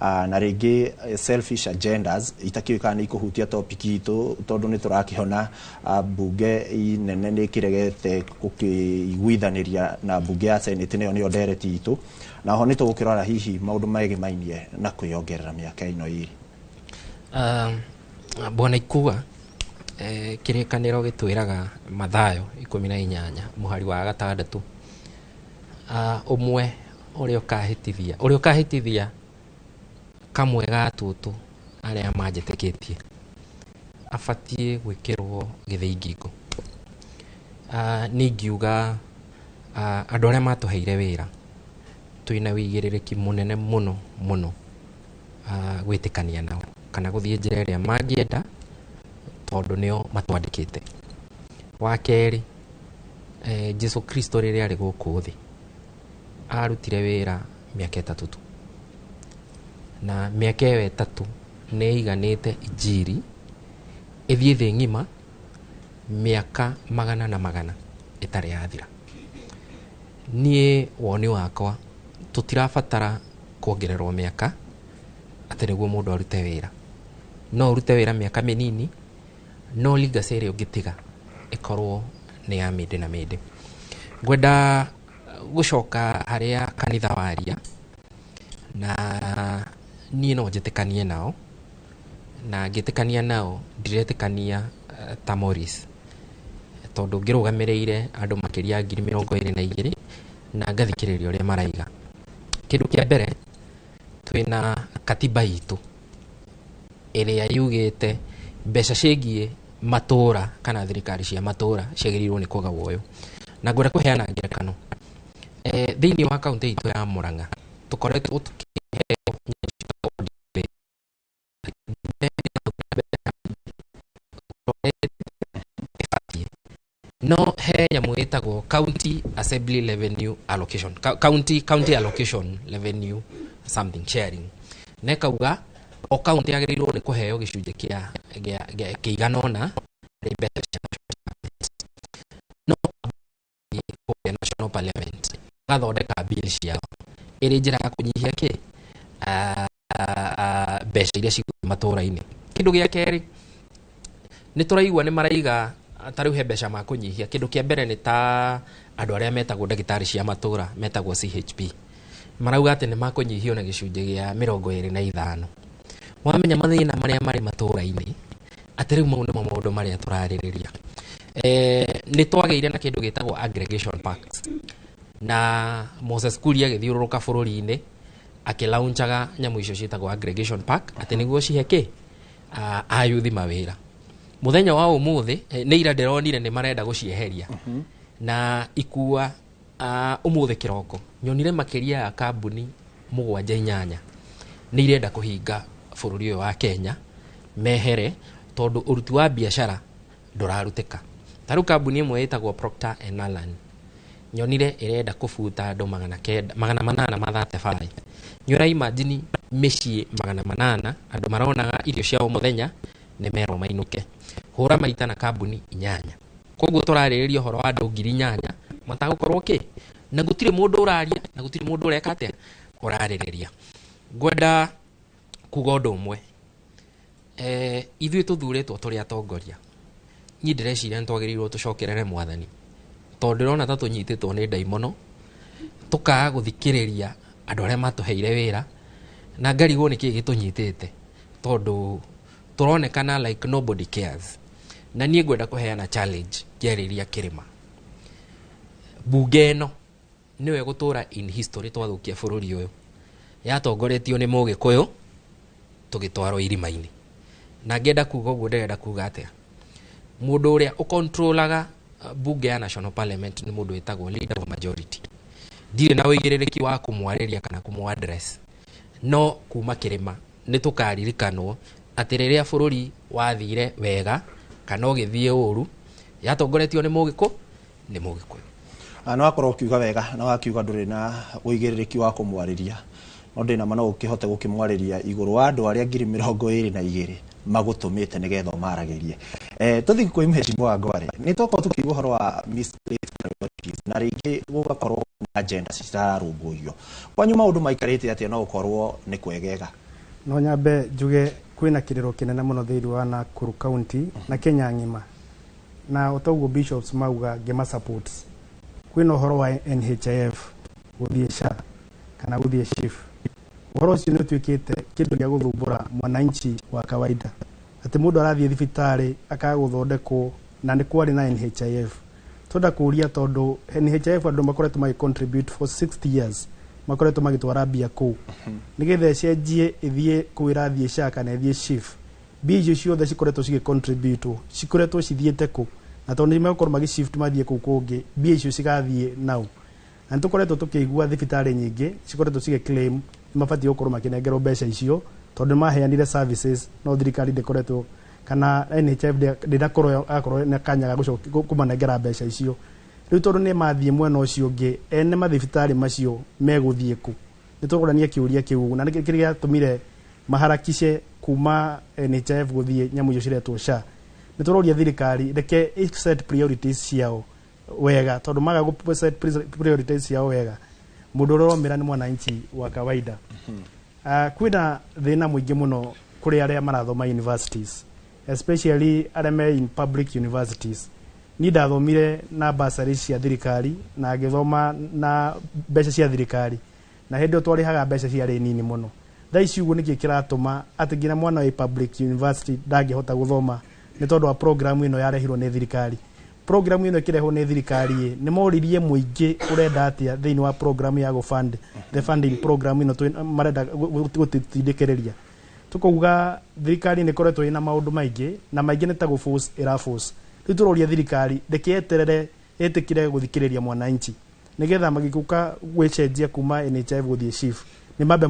na rĩngĩ selfish agendas itakĩũĩ kana nĩ ikũhutia topic itũ, tondũ nĩ tũrakĩona bunge inene nĩ ĩkĩregete gũkĩiguithanĩria na bunge ya Senate, nĩyo nĩyo ndereti itũ, na ho nĩ tũgũkĩrora hihi maũndũ megemainie na kwĩyongerera mĩaka ĩno ĩrĩ. Bwana Ikua, kĩrĩkanĩro gĩtwĩraga Mathayo 18 mũhari wa 6, ũmwe ũrĩa ũkahĩtithia kamwe ga tũtũ arĩa manjĩtĩkĩtie abatiĩ gwĩkĩrwo gĩthĩi ngingo. Niĩ ingiuga andũ arĩa matũheire wĩra twĩna wĩigĩrĩrĩki mũnene mũno mũno gwĩtĩkania nao kana gũthiĩ njĩra ĩrĩa mangĩenda tondũ nĩo matwandĩkĩte. Wa kerĩ, Jesu Kristo rĩrĩa arĩ gũkũ thĩ arutire wĩra mĩaka 3 tu, na mĩaka ĩyo 3 nĩ ĩiganĩte injiri ĩthiĩ thĩ ng'ima mĩaka magana na magana ĩtarĩ yathira. Niĩ woni wakwa tũtirabatara kuongererwo mĩaka atĩ nĩguo mũndũ arute wĩra. No ũrute wĩra mĩaka mĩnini, no legacy ĩrĩa ũngĩtiga ĩkorwo nĩ ya mĩndĩ na mĩndĩ. Ngwenda gũcoka harĩa kanitha waria, na niĩ no njĩtĩkanie nao, na ngĩtĩkania nao ndiretĩkania ta Morris, tondũ ngĩrũgamĩrĩire andũ makĩria 22,000 na ngathikĩrĩria ũrĩa maraiga. Kĩndũ kĩa mbere, twĩna katiba itũ ĩrĩa yugĩte mbeca ciĩgiĩ matũra kana thirikari cia matũra ciagĩrĩirwo nĩ kũgawwo ũyũ. Na ngwenda kũheana ngerekano thĩinĩ wa kaunti itũ ya Murang'a tũkoretwo tũkĩheo no he nyamũ ĩtagwo county assembly revenue allocation, county allocation revenue something sharing, na ĩkauga o county yagĩrĩirwo nĩ kũheo gĩcunjĩ kĩa kĩigana ũna harĩ mbeca cia, no kũrĩa national parliament magathondeka bill ciao ĩrĩ njĩra ya kũnyihia kĩ mbeca iria cigũthiĩ matũra-inĩ. Kĩndũ gĩa kerĩ nĩ tũraigua nĩ maraiga ta rĩu he mbeca makũnyihia. Kĩndũ kĩa mbere nĩ ta andũ arĩa metagwo ndagĩtarĩ cia matũra metagwo CHP, marauga atĩ nĩ makũnyihio na gĩcunjĩ gĩa 25. Wamenya mathĩna marĩa marĩ matũra-inĩ atĩ rĩu mau nĩmo maũndũ marĩa tũrarĩrĩria. Nĩ twagĩire na kĩndũ gĩtagwo aggregation packs, na Moses Kuria agĩthiũrũrũka bũrũri-inĩ akĩlaunchaga nyamũ icio ciĩtagwo aggregation pack atĩ nĩguo cihe kĩ ayuthi mawĩra. Mũthenya wa ũmũthĩ nĩ ira ndĩronire nĩ marenda gũcieheria na ikua. Ũmũthĩ kĩroko nyonire makĩria ya kambuni 7 8 nĩ irenda kũhinga bũrũri ũyũ wa Kenya mehere tondũ ũruti wa biacara ndũrarutĩka. Ta rĩu kambuni ĩmwe ĩtagwo Procter and Allen nyonire ĩrenda kũbuta andũ 835. Nĩ imagine mĩciĩ 800 andũ maronaga irio cia o mũthenya nĩ merwo mainũke. Hũra maita na kambuni 8. Koguo tũrarĩrĩria ũhoro wa andũ 8,000 matagũkorwo kĩ, na gũtirĩ mũndũ ũraria na gũtirĩ mũndũ ũreka atĩa ũrarĩrĩria. Ngwenda kuga ũndũ ũmwe, ithuĩ tũthurĩtwo tũrĩ atongoria. Niĩ ndĩreciria nĩ twagĩrĩirwo tũcokerere mwathani tondũ ndĩrona ta tũnyitĩtwo nĩ ndaimono tũkaga gũthikĩrĩria andũ arĩa matũheire wĩra, na ngarigwo nĩkĩ gĩtũnyitĩte tondũ tũronekana like nobody cares. Na niĩ ngwenda kũheana challenge ngĩarĩria kĩrĩma. Bunge ĩno nĩyo ĩgũtũra in history twathũkia bũrũri ũyũ, yatongoretio nĩ Mũgĩkũyũ tũgĩtwarwo irima-inĩ. Na ngĩenda kuga ũguo ndĩrenda kuga atĩa, mũndũ ũrĩa ũkontrolaga bunge ya national parliament nĩ mũndũ wĩtagwo leader of majority. Ndirĩ na ũigĩrĩrĩki wa kũmwarĩria kana kũmũ-address, no kuma kĩrĩma nĩ tũkaririkanwo atĩ rĩrĩa bũrũri wathire wega kana ũgĩthiĩ ũru yatongoretio nĩ Mũgĩkũyũ. Na wakorwo ũkiuga wega na wakiuga ndũrĩ na ũigĩrĩrĩki wa kũmwarĩria, no ndĩna ma no ũkĩhote gũkĩmwarĩria igũrũ wa andũ arĩa 22,000 magũtũmĩte nĩgetha ũmaragĩrie. Tũthiĩ kwĩ Mheshimiwa Ngware, nĩ twakorwo tũkĩigua ũhoro wa misplaced priorities na rĩngĩ gũgakorwo na agenda citararũmbũiyo. Kwanyu maũndũ maikarĩte atĩa no gũkorwo nĩ kwegega? No nyambe njuge kwĩna kĩrĩro kĩnene mũno thĩinĩ wa Nakuru County na Kenya ng'ima, na otoguo bishops mauga ngĩma support. Kwĩna ũhoro wa NHIF gũthiĩ SHA kana gũthiĩ SHIF. Ũhoro ũcio nĩ ũtuĩkĩte kĩndũ gĩa gũthumbũra mwananchi wa kawaida, atĩ mũndũ arathiĩ thibitarĩ akaga gũthondekwo na nĩ kwarĩ na NHIF. Twenda kũria tondũ NHIF andũ makoretwo magĩ contribute for 60 years, makoretwo magĩtwara mbia kũu nĩgetha ĩcenjie ĩthiĩ kũu ĩrathiĩ SHA kana ĩthiĩ SHIF. Mbia icio ciothe cikoretwo cigĩ contribute cikoretwo cithiĩte kũ, na tondũ nĩ megũkorwo magĩ shift mathiĩ kũu kũngĩ, mbia icio cigathiĩ nau. Na nĩ tũkoretwo tũkĩigua thibitarĩ nyingĩ cikoretwo cigĩ claim nĩ mabatiĩ gũkorwo makĩnengerwo mbeca icio tondũ nĩ maheanire services, no thirikari ndĩkoretwo kana NHIF ndĩnakorwo akorwo na kanya ga kũmanengera mbeca icio. Rĩu tondũ nĩ mathiĩ mwena ũcio ũngĩ, ene mathibitarĩ macio megũthiĩ kũ? Nĩ tũkũrania kĩũria kĩu, na nĩkĩo kĩrĩa gĩatũmire maharakishe kuma NHIF gũthiĩ nyamũ icio ciretwo SHA. Nĩ tũroria thirikari reke set priorities ciao wega, tondũ maga gũ set priorities ciao wega mũndũ ũrĩa ũromĩra nĩ mwananchi wa kawaida. Kwĩna thĩna mũingĩ mũno kũrĩ arĩa marathoma universities, especially arĩa me in public universities. Niĩ ndathomire na bursary cia thirikari na ngĩthoma na mbeca cia thirikari, na hĩndĩ ĩyo twarĩhaga mbeca ciarĩ nini mũno. Thaa ici ũguo nĩkĩ kĩratũma atĩ nginya mwana wa public university ndangĩhota gũthoma nĩ tondũ wa program ĩno yarehirwo nĩ thirikari. Program ĩno ĩkĩrehwo nĩ thirikari ĩ, nĩ moririe mũingĩ ũrenda atĩa thĩinĩ wa program ya gũ fund the funding program ĩno marenda gũtindĩkĩrĩria. Tukauga thirikari nĩ ĩkoretwo ĩna maũndũ maingĩ na maingĩ nĩ ta gũ force ĩra force. Rĩu tũroria thirikari reke yeterere ĩtĩkĩre gũthikĩrĩria mwananchi, nĩgetha magĩũka gwĩcenjia kuma NHIF gũthiĩ SHIF, nĩ mambe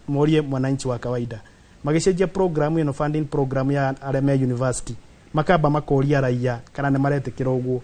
morie mwananchi wa kawaida. Magĩcenjia program ĩno, funding program ya arĩa me university, makamba makoria raia kana nĩ maretĩkĩra ũguo.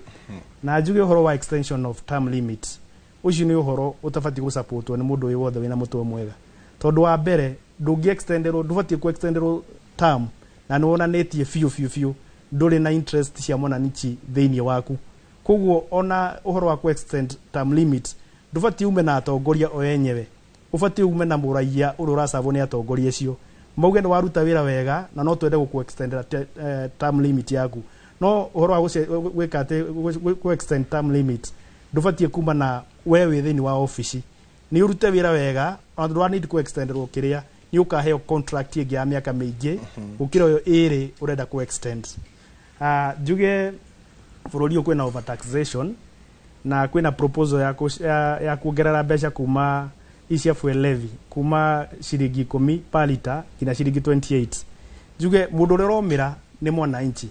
Na njuge ũhoro wa extension of term limit, ũcio nĩ ũhoro ũtabatiĩ gũsupportwo nĩ mũndũ wĩ wothe wĩna mũtwe mwega, tondũ wa mbere ndũngĩ extenderwo, ndũbatiĩ ku extenderwo term na nĩ wonanĩtie biũ biũ biũ ndũrĩ na interest cia mwananchi thĩinĩ waku. Koguo ona ũhoro wa ku extend term limit, ndũbatiĩ ume na atongoria o enyewe, ũbatiĩ ume na mũraia ũrĩa ũracabwo nĩ atongoria acio, mauge nĩ waruta wĩra wega na no twende gũkũ extendera term limit yaku. No ũhoro wa gwĩka atĩ gũ extend term limit ndũbatiĩ kuma na we wĩ thĩinĩ wa obici. Nĩ ũrute wĩra wega, ona ndũra need ku extenderwo kĩrĩa nĩ ũkaheo contract ĩngĩ ya mĩaka mĩingĩ gũkĩra ũyũ ĩrĩ ũrenda ku extend. Njuge bũrũri ũyũ kwĩna overtaxation na kwĩna proposal ya kuongerera mbeca kuma icia fuel levy kuma ciringi 10 per liter nginya ciringi 28. Njuge mũndũ ũrĩa ũromĩra nĩ mwananchi,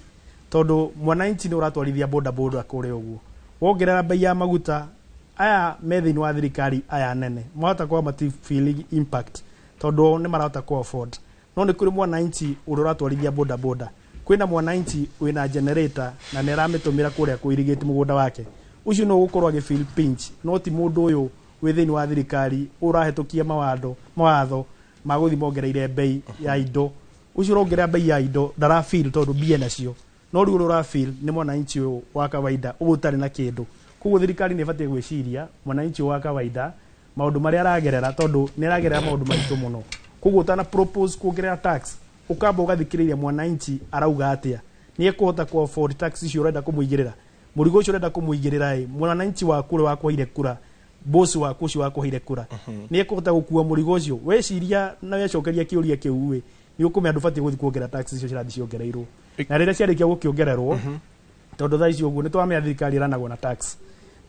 tondũ mwananchi nĩ ũratwarithia boda boda kũrĩa ũguo. Wongerera bei ya maguta, aya me thĩinĩ wa thirikari aya nene mahota kwaga mati feeling impact tondũ nĩ marahota ku afford, no nĩ kũrĩ mwananchi ũrĩa ũratwarithia boda boda, kwĩna mwananchi wĩna generator na nĩ aramĩtũmĩra kũrĩa kũirigĩte mũgũnda wake, ũcio no ũgũkorwo agĩ feel pinch, no ti mũndũ ũyũ wĩ thĩinĩ wa thirikari ũrahĩtũkia mawatho ma gũthiĩ mongereire bei ya indo. Ũcio ũrongerera bei ya indo ndara feel tondũ mbia nacio, no rĩu ũrĩa ũra feel nĩ mwananchi ũyũ wa kawaida ũyũ ũtarĩ na kĩndũ. Koguo thirikari nĩ ĩbatiĩ gwĩciria mwananchi ũyũ wa kawaida maũndũ marĩa aragerera, tondũ nĩ aragerera maũndũ maritũ mũno. Koguo ũtana propose kuongerera tax, ũkamba ũgathikĩrĩria mwananchi arauga atĩa, nĩ ekũhota ku afford tax icio ũrenda kũmũigĩrĩra, mũrigo ũcio ũrenda kũmũigĩrĩra ĩ mwananchi waku ũrĩa wakũheire kura, boss waku ũcio wakũheire kura, nĩ ekũhota gũkua mũrigo ũcio. Weciria na wecokeria kĩũria kĩu ĩ nĩ ũkũmenya ndũbatiĩ gũthiĩ kuongerera tax icio cirathiĩ ciongereirwo. Na rĩrĩa ciarĩkia gũkĩongererwo, tondũ thaa ici ũguo nĩ twamenya thirikari ĩranagwo na tax,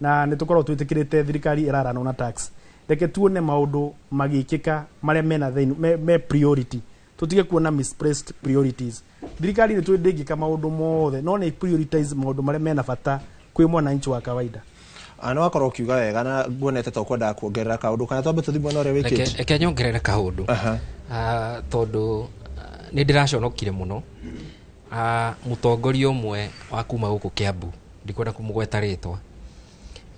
na nĩ tũkoragwo twĩtĩkĩrĩte thirikari ĩraranwo na tax, reke tuone maũndũ magĩkĩka marĩa mena thĩinĩ me priority, tũtige kuona misplaced priorities. Thirikari nĩ tũĩ ndĩngĩka maũndũ mothe, no nĩ prioritize maũndũ marĩa mena bata kwĩ mwananchi wa kawaida. Nĩ wakorwo ũkiuga wega na nguonete ta ũkwendaga kuongerera kaũndũ, kana twambe tũthiĩ mwena ũrĩa wĩkĩte? Reke nyongerere kaũndũ, tondũ nĩ ndĩraconokire mũno. Mũtongoria ũmwe wa kuma gũkũ Kiambu, ndikwenda kũmũgweta rĩtwa,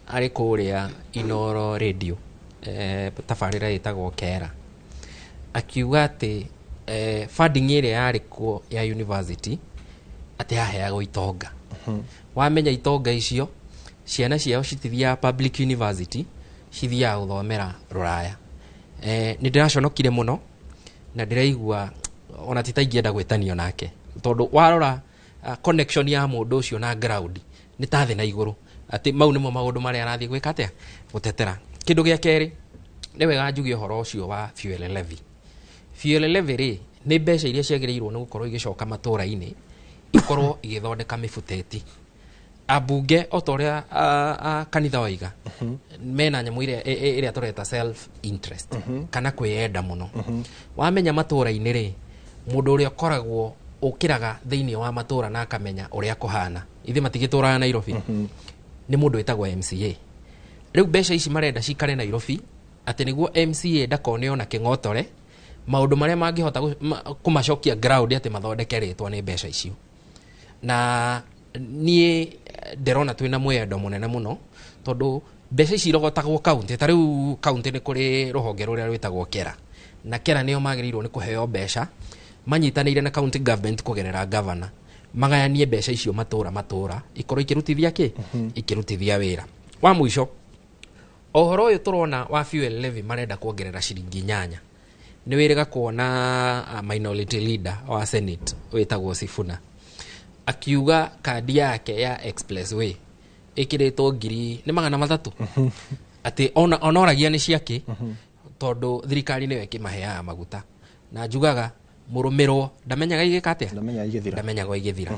arĩ kũrĩa Inoro Radio, tabarĩra ĩtagwo Kera, akiuga atĩ funding ĩrĩa yarĩ kuo ya university atĩ yaheagwo itonga. Wamenya itonga icio ciana ciao citithiaga public university, cithiaga gũthomera rũraya. Nĩ ndĩraconokire mũno na ndĩraigua ona ti ta ingĩenda gwĩtanio nake, tondũ warora connection ya mũndũ ũcio na ground nĩ ta thĩ na igũrũ, atĩ mau nĩmo maũndũ marĩa arathiĩ gwĩka atĩa, gũtetera. Kĩndũ gĩa kerĩ, nĩ wega njuge ũhoro ũcio wa fuel levy. Fuel levy rĩ, nĩ mbeca iria ciagĩrĩirwo nĩ gũkorwo igĩcoka matũra-inĩ, ikorwo igĩthondeka mĩbuteti. Ambunge o ta ũrĩa kanitha waiga, mena nyamũ ĩrĩa tũreta self interest kana kwĩyenda mũno. Wamenya matũra-inĩ rĩ, mũndũ ũrĩa ũkoragwo ũkĩraga thĩinĩ wa matũra na akamenya ũrĩa kũhana, ithuĩ matigĩtũraga Nairobi, nĩ mũndũ wĩtagwo MCA. Rĩu mbeca ici marenda cikare Nairobi atĩ nĩguo MCA ndakone ona kĩng'otore maũndũ marĩa mangĩhota kũmacokia ground atĩ mathondeke rĩtwa nĩ mbeca icio. Na niĩ ndĩrona twĩna mwĩyendo mũnene mũno, tondũ mbeca ici irogotagwo kaunti. Ta rĩu kaunti nĩ kũrĩ rũhonge rũrĩa rwĩtagwo KERA, na KERA nĩo magĩrĩirwo nĩ kũheo mbeca manyitanĩire na county government kũgerera governor, magayanie mbeca icio matũra matũra, ikorwo ikĩrutithia kĩ, ikĩrutithia wĩra. Wa mũico, ũhoro ũyũ tũrona wa fuel levy marenda kuongerera ciringi 8, nĩ wĩrĩga kuona minority leader wa Senate wĩtagwo Sifuna akiuga kandi yake ya expressway ĩkĩrĩtwo 300,000, atĩ onoragia nĩ ciake, tondũ thirikari nĩyo ĩkĩmaheaga maguta. Na njugaga mũrũmĩrwo ndamenyaga igĩka atĩa, ndamenyaga igĩthira.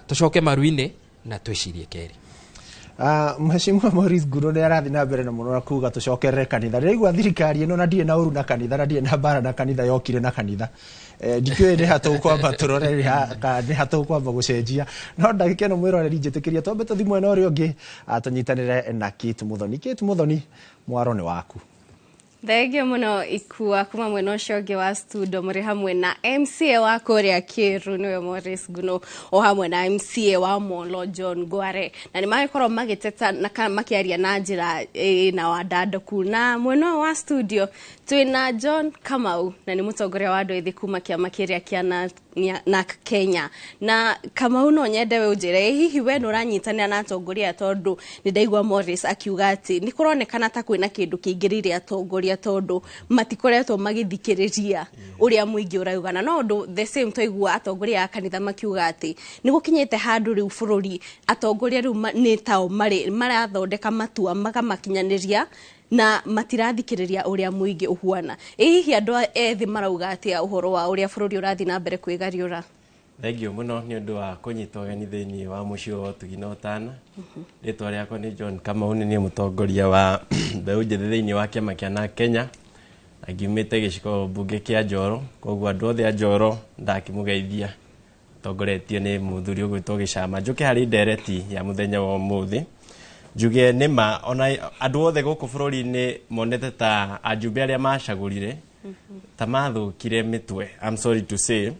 Tũcoke maru-inĩ na twĩcirie kerĩ. Mheshimiwa Maurice Nguro nĩ arathiĩ na mbere na mũno na kuga tũcokerere kanitha. Ndĩraigua thirikari ĩno na ndirĩ na ũru na kanitha na ndirĩ na mbara na kanitha, yokire na kanitha. Ndikĩũĩ nĩ ha tũkwamba tũrore, nĩ ha tũkwamba gũcenjia, no ndagĩka ĩno mwĩroreri njĩtĩkĩria twambe tũthiĩ mwena ũrĩa ũngĩ, tũnyitanĩre na Kate Muthoni. Kate Muthoni, mwaro nĩ waku. Thengio mũno Ikua. Kuma mwena ũcio ũngĩ wa studio mũrĩ hamwe na MCA wa kũrĩa Kĩru, nĩwe Maurice Nguno, o hamwe na MCA wa Molo John Ngware, na nĩ magĩkorwo magĩteta na kana makĩaria na njĩra ĩna wandandũku. Na mwena ũyũ wa studio twĩna John Kamau, na nĩ mũtongoria wa andũ ethĩ kuma kĩama kĩrĩa kĩa NARC Kenya. Na Kamau, no nyende we ũnjĩre, ĩ hihi we nĩ ũranyitanĩra na atongoria, tondũ nĩ ndaigua Morris akiuga atĩ nĩ kũronekana ta kwĩna kĩndũ kĩingĩrĩire atongoria, tondũ matikoretwo magĩthikĩrĩria ũrĩa mũingĩ ũrauga? Na no ũndũ the same twaigua atongoria a kanitha makiuga atĩ nĩ gũkinyĩte handũ rĩu bũrũri atongoria rĩu nĩ tao marĩ marathondeka matua makamakinyanĩria na matirathikĩrĩria ũrĩa mũingĩ ũhuana. Ĩ hihi andũ ethĩ marauga atĩa ũhoro wa ũrĩa bũrũri ũrathiĩ na mbere kwĩgariũra? Thengio mũno nĩ ũndũ wa kũnyita ũgeni thĩinĩ wa mũciĩ wa ũtugi na ũtana. Rĩtwa rĩakwa nĩ John Kamau, nĩ niĩ mũtongoria wa mbeũ njĩthĩ thĩinĩ wa kĩama kĩa NARC Kenya, na ngiumĩte gĩcigo mbunge kĩa Njoro. Koguo andũ othe a Njoro ndakĩmũgeithia, tongoretio nĩ mũthuri ũgwĩtwo Gĩcama. Njũke harĩ ndereti ya mũthenya wa ũmũthĩ, njuge nĩma ona andũ othe gũkũ bũrũri-inĩ monete ta ajumbe arĩa macagũrire ta mathũkire mĩtwe. I'm sorry to say,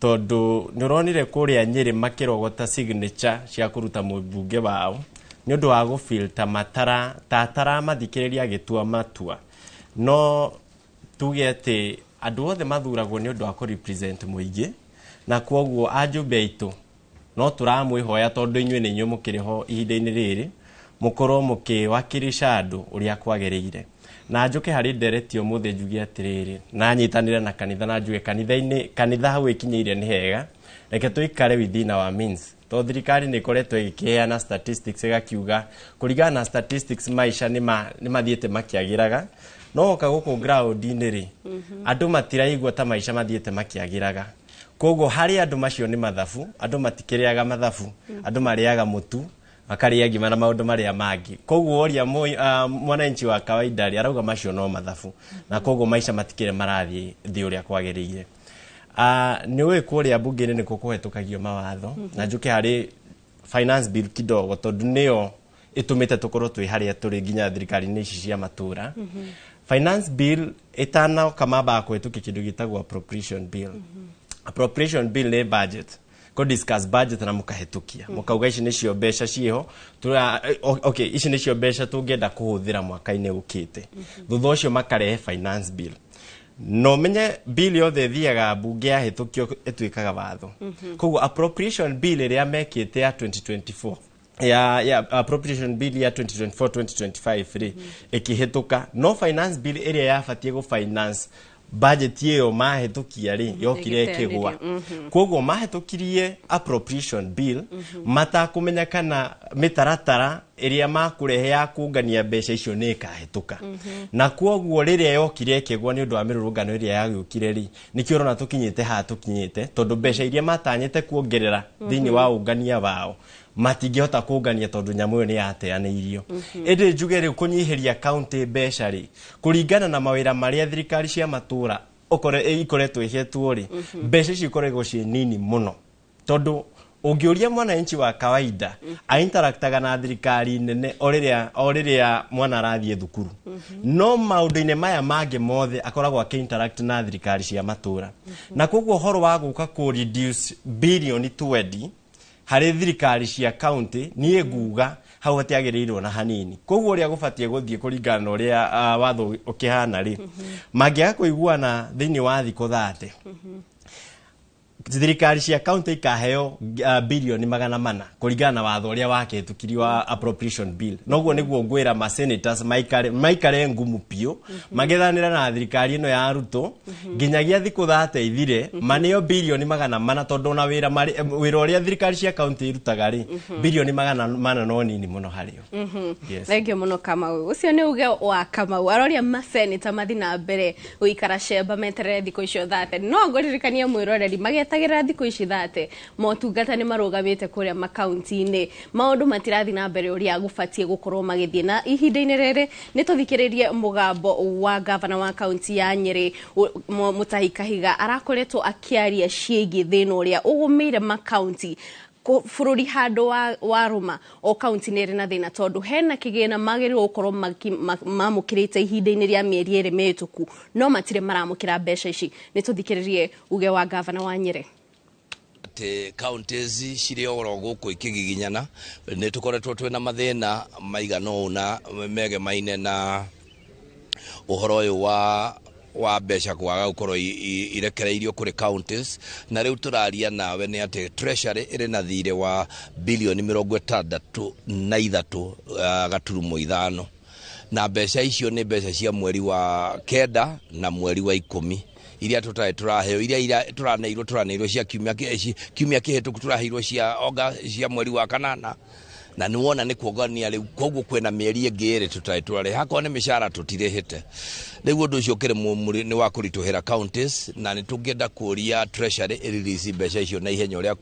tondũ nĩ ũronire kũrĩa Nyĩrĩ makĩrogota signature cia kũruta mũmbunge wao nĩ ũndũ wa gũfeel ta matara ta ataramathikĩrĩria agĩtua matua. No tuge atĩ andũ othe mathuragwo nĩ ũndũ wa kũ-represent mũingĩ, na kwoguo ajumbe aitũ no tũramwĩhoya, tondũ inyuĩ nĩ inyuĩ mũkĩrĩ ho ihinda-inĩ rĩrĩ, mũkorwo mũkĩwakilisha andũ ũrĩa kwagĩrĩire. Na njũke harĩ ndereti ũmũthĩ, njuge atĩrĩrĩ, na nyitanĩre na kanitha na njuge kanitha-inĩ, kanitha hau ĩkinyĩire nĩ hega, reke tũikare within our means, tondũ thirikari nĩ ĩkoretwo ĩgĩkĩheana statistics, ĩgakiuga kũringana na statistics maica nĩ mathiĩte makĩagĩraga, no oka gũkũ ground-inĩ rĩ, andũ matiraigua ta maica mathiĩte makĩagĩraga. Koguo harĩ andũ macio nĩ mathabu, andũ matikĩrĩaga mathabu, andũ marĩaga mũtu, makarĩa ngima na maũndũ marĩa mangĩ. Koguo woria mwananchi wa kawaida rĩ, arauga macio no mathabu, na koguo maica matikĩrĩ marathiĩ thĩ ũrĩa kwagĩrĩire. Nĩ ũĩ kũrĩa mbunge-inĩ nĩkuo kũhetũkagio mawatho. Na njũke harĩ finance bill kidogo, tondũ nĩyo ĩtũmĩte tũkorwo twĩ harĩa tũrĩ nginya thirikari-inĩ ici cia matũra. Finance bill ĩtanoka mambaga kũhetũkia kĩndũ gĩtagwo appropriation bill. Appropriation bill nĩ budget, kũ discuss budget na mũkahĩtũkia, mũkauga ici nĩcio mbeca ciĩho, okay, ici nĩcio mbeca tũngĩenda kũhũthĩra mwaka-inĩ ũkĩte. Thutha ũcio makarehe finance bill. No menye bill yothe ĩthiaga mbunge, yahĩtũkio ĩtuĩkaga watho. Koguo appropriation bill ĩrĩa mekĩte ya 2024, ya appropriation bill ya 2024 2025 rĩ, ĩkĩhĩtũka, no finance bill ĩrĩa yabatiĩ gũ finance budget ĩyo mahĩtũkia rĩ, yokire ĩkĩgũa. Koguo mahĩtũkirie appropriation bill matakũmenya kana mĩtaratara ĩrĩa makũrehe ya kũngania mbeca icio nĩ ĩkahĩtũka. Na kwoguo rĩrĩa yokire ĩkĩgwa nĩ ũndũ wa mĩrũrũngano ĩrĩa yagĩũkire rĩ, nĩkĩo ũrona tũkinyĩte haha tũkinyĩte, tondũ mbeca iria matanyĩte kuongerera thĩinĩ wa ũngania wao matingĩhota kũngania, tondũ nyamũ ĩyo nĩ yateanĩirio. Ĩndĩ njuge rĩu kũnyihĩria kaunti mbeca rĩ, kũringana na mawĩra marĩa thirikari cia matũra ikoretwo ihetwo rĩ, mbeca icio ikoragwo ciĩ nini mũno, tondũ ũngĩũria mwananchi wa kawaida, ainteractaga na thirikari nene o rĩrĩa mwana arathiĩ thukuru, no maũndũ-inĩ maya mangĩ mothe akoragwo akĩ-interact na thirikari cia matũra. Na koguo ũhoro wa gũka kũ reduce bilioni 20 harĩ thirikari cia county, niĩ nguga hau hatiagĩrĩirwo na hanini. Koguo ũrĩa gũbatiĩ gũthiĩ kũringana na ũrĩa watho ũkĩhana rĩ, mangĩaga kũiguana thĩinĩ wa thikũ 30, thirikari cia county ikaheo bilioni 400 kũringana na watho ũrĩa wakĩhĩtũkirio wa appropriation bill. Noguo nĩguo ngwĩra ma senators maikare ngumu biũ magĩthanĩra na thirikari ĩno ya Ruto nginyagia thikũ 30 ithire, maneo bilioni 400, tondũ ona wĩra ũrĩa thirikari cia county irutaga rĩ, bilioni 400 no nini mũno harĩo. Yes. Thengio mũno Kamau. Ũcio nĩ uge wa Kamau, aroria maseneta mathi na mbere gũikara cemba meterere thikũ icio 30. No ngũririkanie mwĩroreri magĩeterera. Tũtietagĩrĩra thikũ ici 30 motungata nĩ marũgamĩte kũrĩa makaunti-inĩ, maũndũ matirathi na mbere ũrĩa gũbatiĩ gũkorwo magĩthiĩ. Na ihinda-inĩ rĩrĩ nĩ tũthikĩrĩrie mũgambo wa gavana wa kaunti ya Nyĩrĩ Mutahi Kahiga, arakoretwo akĩaria ciĩgiĩ thĩna ũrĩa ũgũmĩire makaunti bũrũri handũ wa rũma. O kaunti nĩ ĩrĩ na thĩna tondũ hena kĩgĩna magĩrĩirwo gũkorwo mamũkĩrĩte ihinda-inĩ rĩa mĩeri 2 mĩhĩtũku, no matirĩ maramũkĩra mbeca ici. Nĩ tũthikĩrĩrie uge wa gavana wa Nyĩrĩ. Atĩ counties cirĩ oro gũkũ ikĩgiginyana, nĩ tũkoretwo twĩna mathĩna maigana ũna megemaine na ũhoro ũyũ wa mbeca kwaga gũkorwo irekereirio kũrĩ counties. Na rĩu tũraria nawe nĩ atĩ treasury ĩrĩ na thirĩ wa bilioni 63.5, na mbeca icio nĩ mbeca cia mweri wa 9 na mweri wa 10 iria tũtarĩ tũraheo, iria tũraneirwo cia kiumia kĩhĩtũku, tũraheirwo cia August, cia mweri wa 8, na nĩ wona nĩ kuongania rĩu. Koguo kwĩna mĩeri ĩngĩ 2 tũtarĩ tũrarĩha, hakorwo nĩ mĩcara tũtirĩhĩte. Rĩu ũndũ ũcio ũkĩrĩ nĩ wa kũritũhĩra counties, na nĩ tũngĩenda kũria treasury ĩrelease mbeca icio na ihenya ũrĩa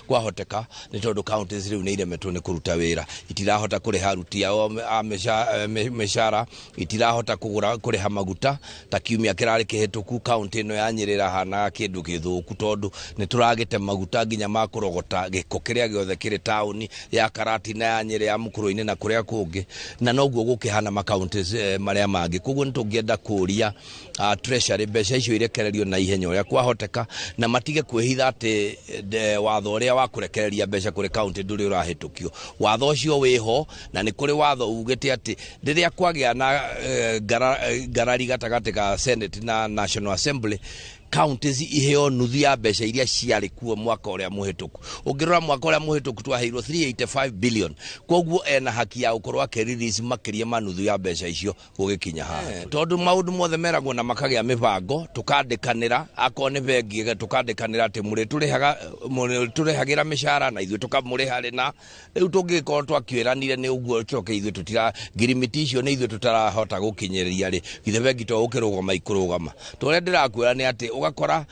kwahoteka, nĩ tondũ counties rĩu nĩ iremetwo nĩ kũruta wĩra, itirahota kũrĩha aruti ao a mĩcara, itirahota kũgũra kũrĩha maguta. Ta kiumia kĩrarĩ kĩhĩtũku kaunti ĩno ya Nyĩrĩ ĩrahanaga kĩndũ gĩthũku, tondũ nĩ tũragĩte maguta nginya ma kũrogota gĩko kĩrĩa gĩothe kĩrĩ taũni ya Karatina ya Nyĩrĩ ya Mũkũrũ-inĩ na kũrĩa kũngĩ, na noguo gũkĩhana makaunti marĩa mangĩ. Koguo nĩ tũngĩenda kũria treasury mbeca icio irekererio na ihenya ũrĩa kwahoteka, na matige kwĩhitha atĩ watho ũrĩa wa kũrekereria mbeca kũrĩ kaunti ndũrĩ ũrahĩtũkio. Watho ũcio wĩho, na nĩ kũrĩ watho ugĩte atĩ rĩrĩa kwagĩa na ngarari gatagatĩ ka Senate na National Assembly, counties iheo nuthu ya mbeca iria ciarĩ kuo mwaka ũrĩa mũhĩtũku. Ũngĩrora mwaka ũrĩa mũhĩtũku twaheirwo 385 billion, koguo ena haki ya gũkorwo akĩrelease makĩria ma nuthu ya mbeca icio gũgĩkinya haha, tondũ maũndũ mothe meragwo na makagĩa mĩbango, tũkandĩkanĩra, akorwo nĩ bengi tũkandĩkanĩra atĩ mũrĩtũrĩhagĩra mĩcara na ithuĩ tũkamũrĩha rĩ. Na rĩu tũngĩkorwo twakĩranire nĩ ũguo, coke ithuĩ tũtira ngirimiti icio nĩ ithuĩ tũtarahota gũkinyĩria rĩ, githĩ bengi to gũkĩrũgama ikũrũgama. To ũrĩa ndĩrakwĩra nĩ atĩ ũgakora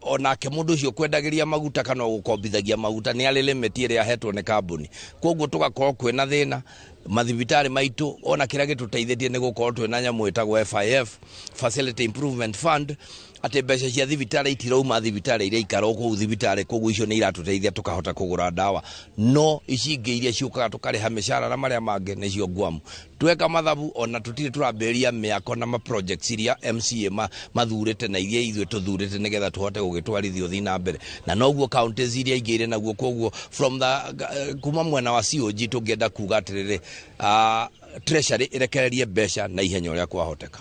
onake mũndũ ũcio kwendagĩria maguta kana gũkombithagia maguta nĩ arĩ limit ĩrĩa ahetwo nĩ kambuni. Koguo tũgakorwo kwĩna thĩna mathibitarĩ maitũ. Ona kĩrĩa gĩtũteithĩtie nĩ gũkorwo twĩna nyamũ ĩtagwo FIF, Facility Improvement Fund, atĩ mbeca cia thibitarĩ itirauma thibitarĩ iria ikara kũu thibitarĩ, koguo icio nĩ iratũteithia tũkahota kũgũra ndawa. No ici ingĩ iria ciũkaga tũkarĩha mĩcara na marĩa mangĩ nĩcio ngwamu. Tweka mathabu ona tũtirĩ tũrambĩrĩria mĩako na ma projects iria MCA mathurĩte na iria ithuĩ tũthurĩte nĩgetha tũhote gũgĩtwarithia ũthii na mbere, na noguo counties iria ingĩ irĩ naguo. Koguo from the kuma mwena wa COG tũngĩenda kuga atĩrĩrĩ, treasury ĩrekererie mbeca na ihenya ũrĩa kwahoteka.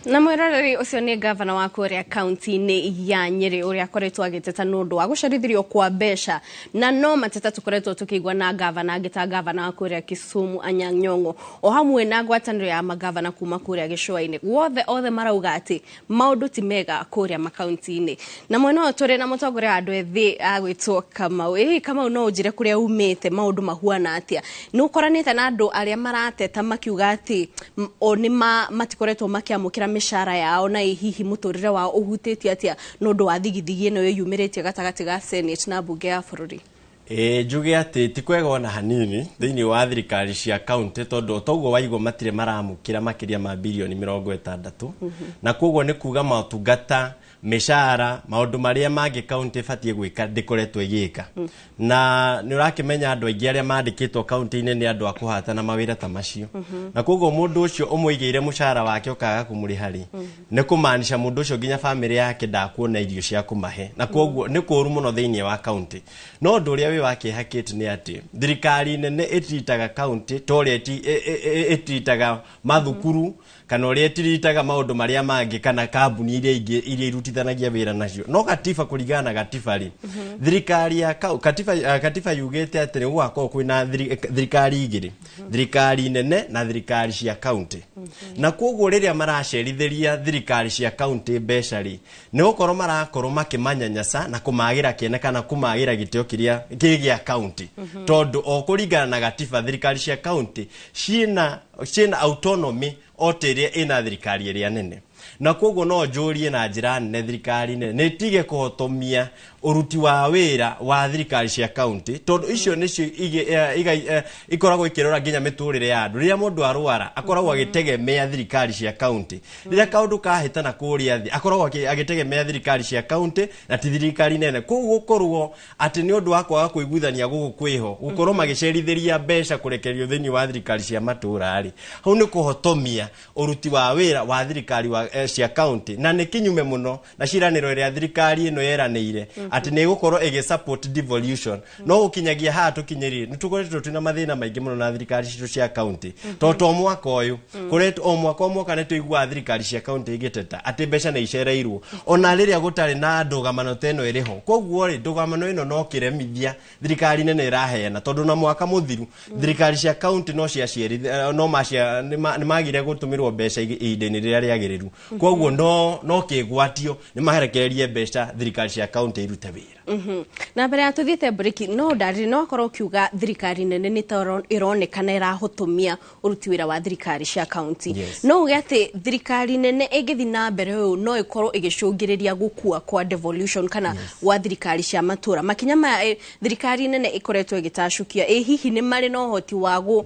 Na mwĩroreri, ũcio nĩ gavana wa kũrĩa kaunti-inĩ ya Nyĩrĩ ũrĩa akoretwo agĩteta nĩ ũndũ wa gũcerithĩrio kwa mbeca. Na no mateta tũkoretwo tũkĩigua na gavana angĩ ta gavana wa kũrĩa Kisumu Anyang' Nyong'o, o hamwe na ngwatanĩro ya magavana kuma kũrĩa gĩcũa-inĩ guothe, othe marauga atĩ maũndũ ti mega kũrĩa makaunti-inĩ. Na mwena ũyũ tũrĩ na mũtongoria wa andũ ethĩ agwĩtwo Kamau. Ĩ Kamau, no ũnjĩre kũrĩa umĩte maũndũ mahuana atĩa? Nĩ ũkoranĩte na andũ arĩa marateta makiuga atĩ o nĩ matikoretwo makĩamũkĩra mĩcara yao, na ĩ hihi mũtũrĩre wao ũhutĩtio atĩa nĩ ũndũ wa thigithigi ĩno ĩyumĩrĩtie gatagatĩ ga Senate na mbunge ya bũrũri? Ĩ njuge atĩ ti kwega ona hanini thĩinĩ wa thirikari cia kaunti, tondũ toguo waigua matirĩ maramũkĩra makĩria ma birioni 60, na koguo nĩ kuga motungata, mĩcara, maũndũ marĩa mangĩ kaunti ĩbatiĩ gwĩka ndĩkoretwo ĩgĩka. Na nĩ ũrakĩmenya andũ aingĩ arĩa mandĩkĩtwo kaunti-inĩ nĩ andũ a kũhata na mawĩra ta macio, na koguo mũndũ ũcio ũmũigĩire mũcara wake ũkaga kũmũrĩha rĩ, nĩ kũmaanisha mũndũ ũcio nginya bamĩrĩ yake ndakuona irio cia kũmahe, na koguo nĩ kũũru mũno thĩinĩ wa kaunti. No ũndũ ũrĩa wĩ wa kĩeha Kate nĩ atĩ thirikari nene ĩtiritaga kaunti ta ũrĩa ĩtiritaga mathukuru kana ũrĩa ĩtiritaga maũndũ marĩa mangĩ kana kambuni iria ingĩ iria irutithanagia wĩra nacio. No gatiba, kũringana na gatiba rĩ, thirikari ya katiba yugĩte atĩ nĩ gũgakorwo kwĩna thirikari igĩrĩ, thirikari nene na thirikari cia kaunti. Na koguo rĩrĩa maracerithĩria thirikari cia kaunti mbeca rĩ, nĩ gũkorwo marakorwo makĩmanyanyasa na kũmagĩra kĩene kana kũmagĩra gĩtĩo kĩrĩa kĩ gĩa kaunti, tondũ o kũringana na gatiba thirikari cia kaunti ciĩna autonomy o ta ĩrĩa ĩna thirikari ĩrĩa nene. Na koguo no njũrie na njĩra nene thirikari nene nĩ tige kũhotomia ũruti wa wĩra wa thirikari cia kaunti, tondũ icio nĩcio ikoragwo ikĩrora nginya mĩtũrĩre ya andũ. Rĩrĩa mũndũ arwara akoragwo agĩtegemea thirikari cia kaunti, rĩrĩa kaũndũ kahĩtana kũrĩa thĩ akoragwo agĩtegemea thirikari cia kaunti na ti thirikari nene. Koguo gũkorwo atĩ nĩ ũndũ wa kwaga kũiguithania gũkũ kwĩho gũkorwo magĩcerithĩria mbeca kũrekererio thĩinĩ wa thirikari cia matũra rĩ, hau nĩ kũhotomia ũruti wa wĩra wa thirikari cia kaunti, na nĩ kinyume mũno na ciĩranĩro ĩrĩa thirikari ĩno yeranĩire atĩ nĩ ĩgũkorwo ĩgĩ support devolution. No gũkinyagia haha tũkinyĩrire nĩ tũkoretwo twĩna mathĩna maingĩ mũno na thirikari citũ cia kaunti, tondũ to mwaka ũyũ koretwo o mwaka nĩ tũiguaga thirikari cia kaunti igĩteta atĩ mbeca nĩ icereirwo ona rĩrĩa gũtarĩ na ndũgamano ta ĩno ĩrĩho. Koguo rĩ, ndũgamano ĩno no kĩremithia thirikari nene ĩraheana, tondũ na mwaka mũthiru thirikari cia kaunti no no macia nĩ magire gũtũmĩrwo mbeca ihinda-inĩ rĩrĩa rĩagĩrĩru. Koguo no kĩgwatio nĩ marekererie mbeca thirikari cia kaunti irute wĩra. Na mbere ya tuthiĩte breki, no ndarĩ no akorwo ũkiuga thirikari nene nĩ ta ĩronekana ĩrahotomia ũruti wĩra wa thirikari cia kaunti. No uge atĩ thirikari nene ĩngĩthiĩ na mbere ũũ no ĩkorwo ĩgĩcũngĩrĩria gũkua kwa devolution kana gwa thirikari cia matũra. Makinya maya thirikari nene ĩkoretwo ĩgĩtacũkia, ĩ hihi nĩ marĩ na ũhoti wa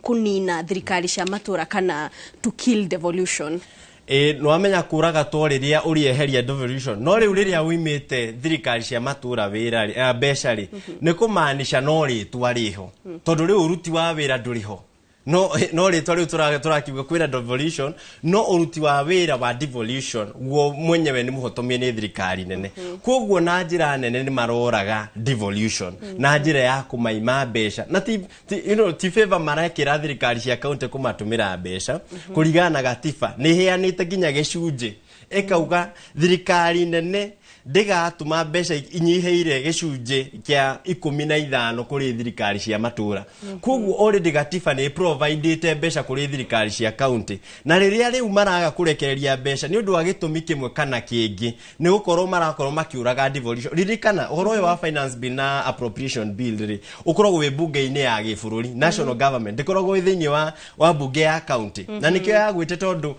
kũnina thirikari cia matũra kana to kill devolution? Nĩwamenya kũraga to rĩrĩa ũrĩeheria devolution, no rĩu rĩrĩa uimĩte thirikari cia matũra wĩra mbeca rĩ, nĩ kũmaanisha no rĩtwa rĩho, tondũ rĩu ũruti wa wĩra ndũrĩho. No rĩtwa rĩu tũrakiuga kwĩna devolution, no ũruti wa wĩra wa devolution guo mwenyewe nĩ mũhotomie nĩ thirikari nene. Koguo na njĩra nene nĩ maroraga devolution na njĩra ya kũmaima mbeca, na ti you know, ti favor marekĩra thirikari cia kaunti kũmatũmĩra mbeca kũringana na gatiba nĩ ĩheanĩte nginya gĩcunjĩ ĩkauga thirikari nene ndĩgatũma mbeca inyihĩire gĩcunjĩ kĩa 15 kũrĩ thirikari cia matũra. Koguo already gatiba nĩ providĩte mbeca kũrĩ thirikari cia kaunti, na rĩrĩa rĩu maraga kũrekereria mbeca nĩ ũndũ wa gĩtũmi kĩmwe kana kĩngĩ, nĩ gũkorwo marakorwo makĩũraga devolution. Ririkana ũhoro ũyũ wa finance bill na appropriation bill rĩ, ũkoragwo wĩ bunge-inĩ ya gĩbũrũri, national government, ndĩkoragwo wĩ thĩinĩ wa bunge ya kaunti. Na nĩkĩo yagwĩte, tondũ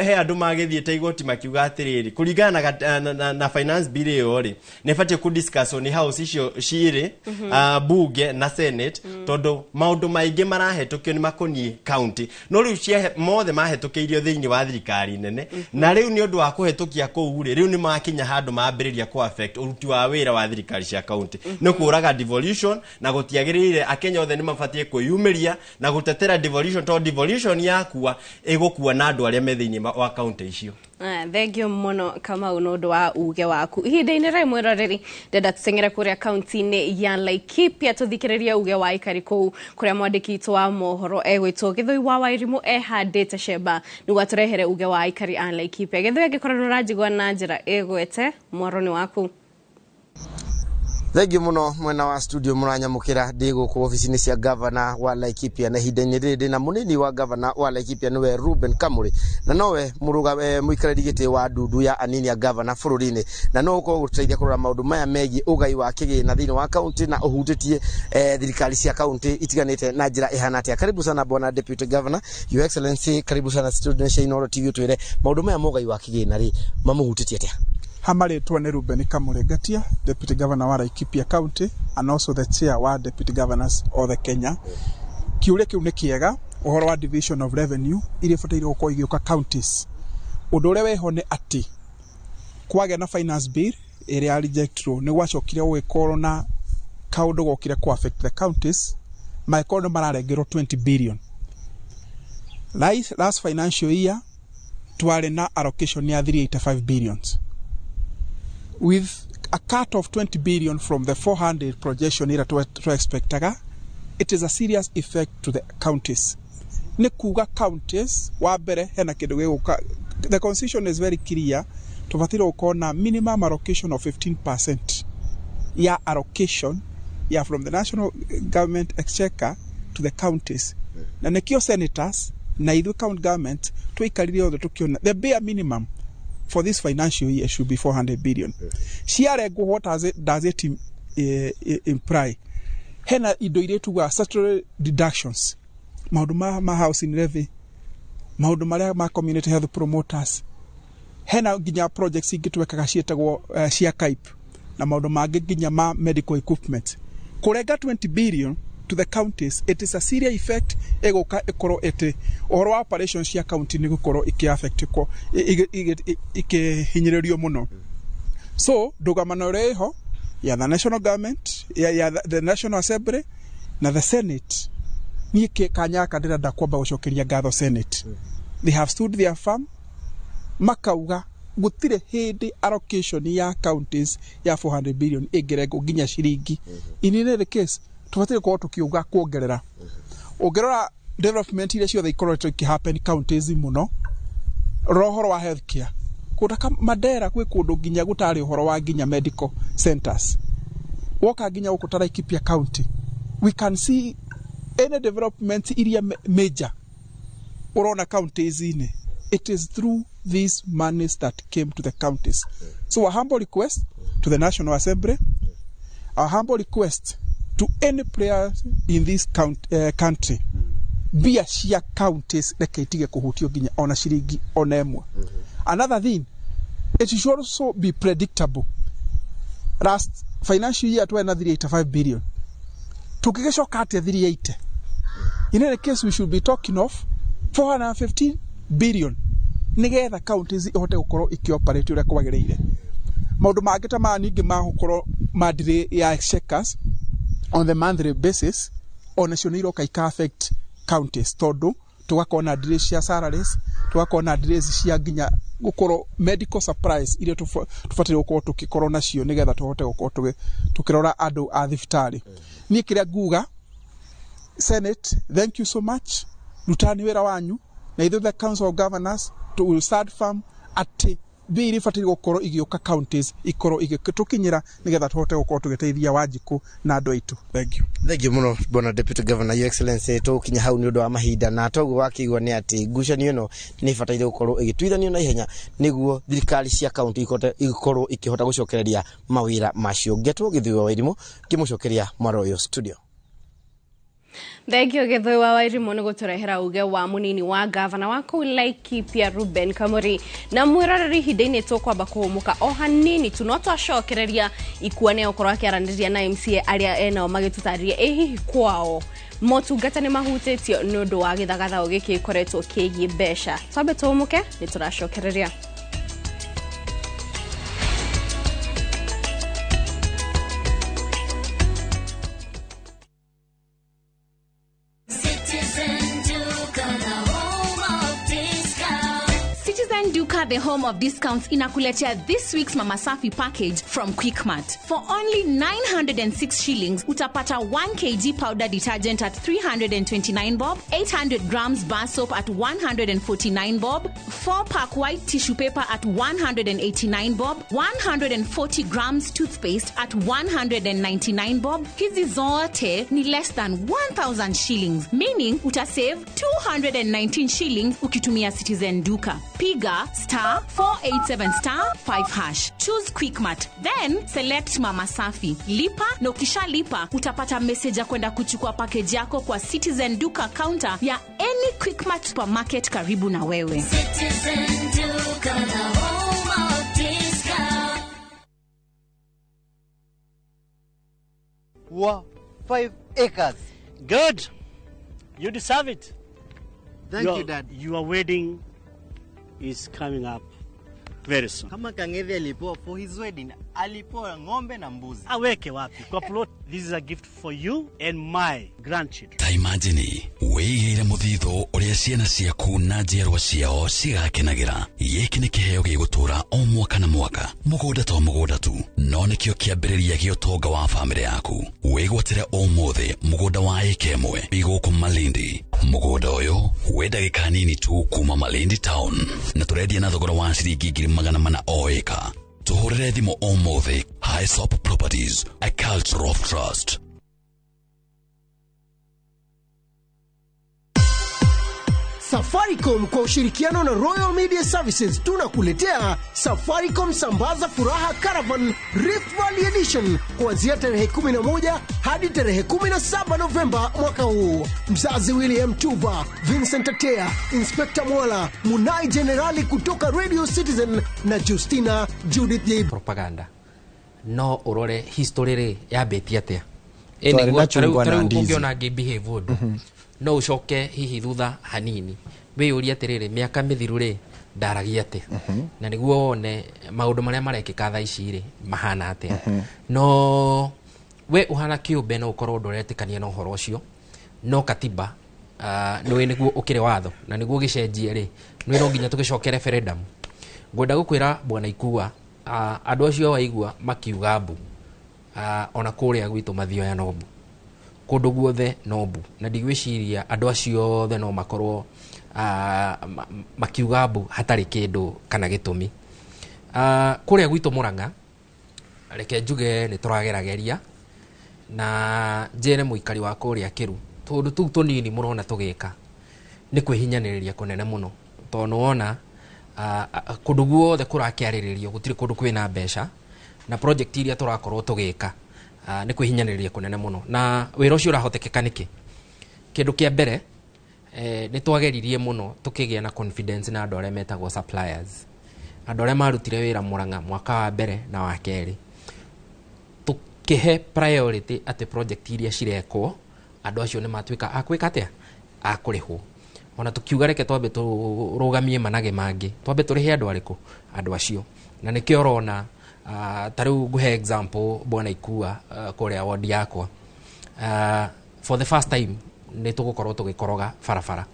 he andũ magĩthiĩte igoti makiuga atĩrĩrĩ, kũringana na finance bill ĩyo rĩ, nĩ ĩbatiĩ kũ discuss nĩ house icio ciĩrĩ, bunge na senate, tondũ maũndũ maingĩ marahetũkio nĩ makoniĩ county, no rĩu mothe mahetũkĩirio thĩinĩ wa thirikari nene, na rĩu nĩ ũndũ wa kũhetũkia kũu rĩ, rĩu nĩ makinya handũ mambĩrĩria kũ affect ũruti wa wĩra wa thirikari cia county. Nĩ kũraga devolution, na gũtiagĩrĩire Akenya othe nĩ mabatiĩ kwĩyumĩria na gũtetera devolution, tondũ devolution yakua ĩgũkua na andũ arĩa me thĩinĩ wa county icio. Thank you mũno Kamau nĩ ũndũ wa uge waku. Ihinda-inĩ rĩa mwĩroreri ndenda tũteng'ere kũrĩa kaunti-inĩ ya Laikipia tũthikĩrĩrie uge wa aikari kũu, kũrĩa mwandĩki witũ wa mohoro egwĩtwo Gĩthũi wa Wairimũ ehandĩte cemba nĩguo atũrehere uge wa aikari a Laikipia. Gĩthũi, angĩkorwo nĩ ũranjigua na njĩra ĩgwete, mwaro nĩ waku. Thank you muno mwena wa studio muranyamukira ndi guku ofici-inĩ cia governor wa Laikipia, na ihinda-inĩ rĩrĩ ndĩna mũnini wa governor wa Laikipia nĩwe Ruben Kamuri, na nowe mũikarĩri gĩtĩ wa ndundu ya anini a governor bũrũri-inĩ, na no ũkorwo gũteithia kũrora maũndũ maya megiĩ ũgai wa kĩgĩna thĩinĩ wa kaunti na ũhutĩtie thirikari cia kaunti itiganĩte na njĩra ĩhana atĩa. Karibu sana bwana deputy governor, your excellency, karibu sana studio cia Inooro TV, twĩre maũndũ maya ma ũgai wa kĩgĩna rĩ mamũhutĩtie atĩa? Hamarĩtwa nĩ Ruben Kamuri Ngatia, Deputy Governor wa Laikipia County and also the chair wa Deputy Governors of the Kenya. Kĩũria kĩu nĩ kĩega, ũhoro wa division of revenue iria ibataire gũkorwo igĩũka counties. Ũndũ ũrĩa wĩho nĩ atĩ kwagĩa na finance bill ĩrĩa ya rejectwo, nĩ gwacokire gũgĩkorwo na kaũndũ gokire kũ affect the counties, magĩkorwo nĩ mararengerwo 20 billion. Last financial year twarĩ na allocation ya 385 billions, with a cut of 20 billion from the 400 projection ira to expectaga. It is a serious effect to the counties. Nĩ kuga counties wa mbere hena kĩndũ gĩgũka, the constitution is very clear, tũbataire gũkorwo na minimum allocation of 15% ya allocation ya from the national government exchequer to the counties. Na nĩkĩo senators na ithuĩ county government twaikarire othe tũkĩona the bare minimum for this financial year should be 400 billion. Ciarengwo, what does it imply? Hena indo iria tugaga statutory deductions, maũndũ ma housing levy, maũndũ marĩa ma community health promoters, Hena nginya projects ingĩ twekaga ciĩtagwo cia CAIP na maũndũ mangĩ nginya ma medical equipment. Kũrenga 20 billion to the counties, it is a serious effect ĩgũka ĩkorwo ĩtĩ ũhoro wa operation cia county nĩ gũkorwo ĩkĩ-affect ĩkĩhinyĩrĩrio mũno. So ndũgamano ĩrĩa ĩho ya the national government, ya the National Assembly na the Senate, niĩ kanya gaka ndĩrenda kwamba gũcokeria ngatho Senate. They have stood their firm, makauga gũtirĩ hĩndĩ allocation ya counties ya 400 billion ĩngĩrengwo nginya ciringi. In any case, tũbatiĩ gũkorwo tũkiuga kuongerera. Ũngĩrora development iria ciothe ikoretwo ikĩhappen counties mũno, rora ũhoro wa healthcare, kũndũ ta Mandera gwĩ kũndũ nginya gũtarĩ ũhoro wa nginya medical centers. Woka nginya gũkũ ta Laikipia County, we can see any development iria major ũrona counties-inĩ, it is through these monies that came to the counties. So a humble request to the National Assembly, a humble request to any player in this country, mbia cia counties reke itige kũhutio nginya ona ciringi ona ĩmwe. Another thing, it should also be predictable. Last financial year twarĩ na 385 billion, tũngĩgĩcoka atĩa 380? In any case, we should be talking of 415 billion nigetha counties ihote gũkorwo ikĩoperate ũrĩa kwagĩrĩire. Maũndũ mangĩ ta maya ningĩ ma gũkorwo ma delay ya exchequers on the monthly basis, onacio nĩ iroka ika affect counties, tondũ tũgakorwo na delays cia salaries, tũgakorwo na delays cia nginya gũkorwo medical supplies iria tũbataire gũkorwo tũkĩkorwo nacio nĩgetha tũhote gũkorwo tũkĩrora andũ a thibitarĩ. Niĩ kĩrĩa nguga, Senate, thank you so much, rutani wĩra wanyu, na ithuĩ the Council of Governors to will stand firm atĩ mbia iria ibataire gũkorwo igĩũka counties ikorwo igĩtũkinyĩra nĩgetha tũhote gũkorwo tũgĩteithia Wanjikũ na andũ aitũ. Thank you. Thank you muno, bwana Deputy Governor. Your Excellency, tũgũkinya hau nĩ ũndũ wa mahinda, na toguo wakĩigua nĩ atĩ ngucanio ĩno nĩ ĩbataire gũkorwo ĩgĩtuithanio na ihenya nĩguo thirikari cia kaunti ikorwo ikĩhota gũcokereria mawĩra macio. Ngetwo Gĩthũi wa Wairimu ngĩmũcokeria mwaro ũyũ studio. Thengio Gĩthũi wa Wairimu nĩ gũtũrehera uge wa mũnini wa gavana wa kũu Laikipia Ruben Kamuri. Na mwĩroreri, ihinda-inĩ tũkwamba kũhũmũka o hanini tu, no twacokereria ikua nĩ okorwo akĩaranĩria na MCA arĩa enao magĩtũtarĩria ĩ hihi kwao motungata nĩ mahutĩtio nĩ ũndũ wa gĩthagathago gĩkĩ gĩkoretwo kĩgiĩ mbeca. Twambe tũhũmũke, nĩ tũracokereria. Citizen Duka, the home of discount. Citizen Duka, the home of discounts, inakuletea this week's Mama Safi package from Quickmart. For only 906 shillings, utapata 1 kg powder detergent at 329 bob, 800 grams bar soap at 149 bob, 4 pack white tissue paper at 189 bob, 140 grams toothpaste at 199 bob. Hizi zote ni less than 1000 shillings, meaning utasave 219 shillings ukitumia Citizen Duka. Piga star 487 star 5 hash. Choose Quickmart, then select Mama Safi. Lipa, na ukishalipa utapata message ya kwenda kuchukua package yako kwa Citizen Duka counter ya any Quickmart supermarket karibu na wewe. Citizen Duka, the home of discount. Wow, 5 acres. Good. You deserve it. Thank you, Dad. Your wedding is coming up very soon. Kama Kang'ethe alipewa for his wedding, alipewa ng'ombe na mbuzi. Aweke wapi? Kwa plot, this is a gift for you and my grandchildren. Ta imagine wĩigĩire mũthithũ ũrĩa ciana ciaku na njiarwa ciao cigakenagĩra. Gĩkĩ nĩ kĩheo gĩgũtũra o mwaka na mwaka. Mũgũnda to mũgũnda tu, no nĩkĩo kĩambĩrĩria gĩa ũtonga wa bamĩrĩ yaku. Wĩgwatĩre ũmũthĩ mũgũnda wa ĩka ĩmwe wĩ gũkũ Malindi. Mũgũnda ũyũ wĩ ndagĩka nini tu kuma Malindi town, na tũrendia na thogora wa ciringi 400,000 o ĩka. Tũhũrĩre thimũ ũmũthĩ. Hyssop Properties, a culture of trust. Safaricom kwa ushirikiano na Royal Media Services tunakuletea Safaricom Sambaza Furaha Caravan Rift Valley Edition kuanzia tarehe 11 hadi tarehe 17 Novemba mwaka huu. Mzazi William Tuva, Vincent Atea, Inspector Mwala, Munai Jenerali kutoka Radio Citizen na Justina Judith J. Propaganda no urore history rĩ yambĩtie atĩa. Ĩ Twarĩ nĩguo na chungwa na tarĩu ndizi. ũngĩona ngĩ behave ũndũ no ũcoke hihi thutha hanini wĩyũrie atĩrĩrĩ, mĩaka mĩthiru rĩ ndaragia atĩa, na nĩguo wone maũndũ marĩa marekĩka thaa ici rĩ mahana atĩa. No we ũhana kĩũmbe no ũkorwo ndũretĩkania na ũhoro ũcio, no katiba nĩũĩ nĩguo ũkĩrĩ watho na nĩguo gĩcenjie rĩ nĩũĩ no nginya tũgĩcoke referendum. Ngwenda gũkwĩra bwana Ikua, andũ acio waigua makiuga mbu, ona kũrĩa gwitũ mathioya no mbu, kũndũ guothe no mbu, na ndigwĩciria andũ acio othe no makorwo makiuga mbu hatarĩ kĩndũ kana gĩtũmi. Kũrĩa gwitũ Mũrang'a, reke njuge nĩ tũragerageria na njĩre mũikari wa kũrĩa Kĩru, tũndũ tũu tũnini mũrona tũgĩka nĩ kwĩhinyanĩrĩria kũnene mũno, tondũ nĩwona kũndũ guothe kũrakĩarĩrĩrio gũtirĩ kũndũ kwĩna mbeca, na project iria tũrakorwo tũgĩka nĩ kwĩhinyanĩrĩria kũnene mũno. Na wĩra ũcio ũrahotekeka nĩkĩ? Kĩndũ kĩa mbere, nĩ twageririe mũno tũkĩgĩa na confidence na andũ arĩa metagwo suppliers, andũ arĩa marutire wĩra Mũrang'a mwaka wa mbere na wa kerĩ, tũkĩhe priority atĩ project iria cirekwo andũ acio nĩ matuĩka a gwĩka atĩa, a kũrĩhwo. Ona tukiuga reke twambe tũrũgamie manage mangĩ, twambe tũrĩhe andũ arĩkũ, andũ acio. Na nĩkĩo ũrona ta rĩu ngũhe example bwana Ikua, kũrĩa ward yakwa, for the first time nĩ tũgũkorwo tũgĩkoroga barabara,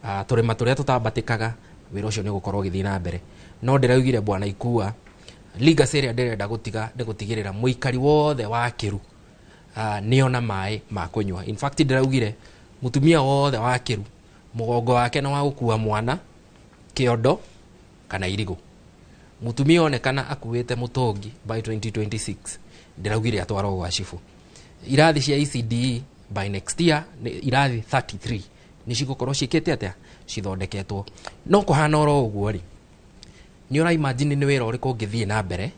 tũrĩma tũrĩa tũtambatĩkaga, wĩra ũcio nĩ ũgũkorwo ũgĩthiĩ na mbere. No ndĩraugire bwana Ikua, legacy ĩrĩa ndĩrenda gũtiga nĩ gũtigĩrĩra mũikari wothe wa Kĩru nĩona maĩ ma kũnyua. In fact ndĩraugire mũtumia wothe wa Kĩru mũgongo wake nĩ wa gũkua mwana kĩondo kana irigũ, mũtumia onekana akuĩte mũtũngi by 2026 ndĩraugire atwarwo gwa cibũ. Irathi cia ECDE by next year nĩ irathi 33 nĩ cigũkorwo ciĩkĩte atĩa, cithondeketwo. No kũhana oro ũguo rĩ, nĩ ũra imagine nĩ wĩra ũrĩkũ ũngĩthiĩ na mbere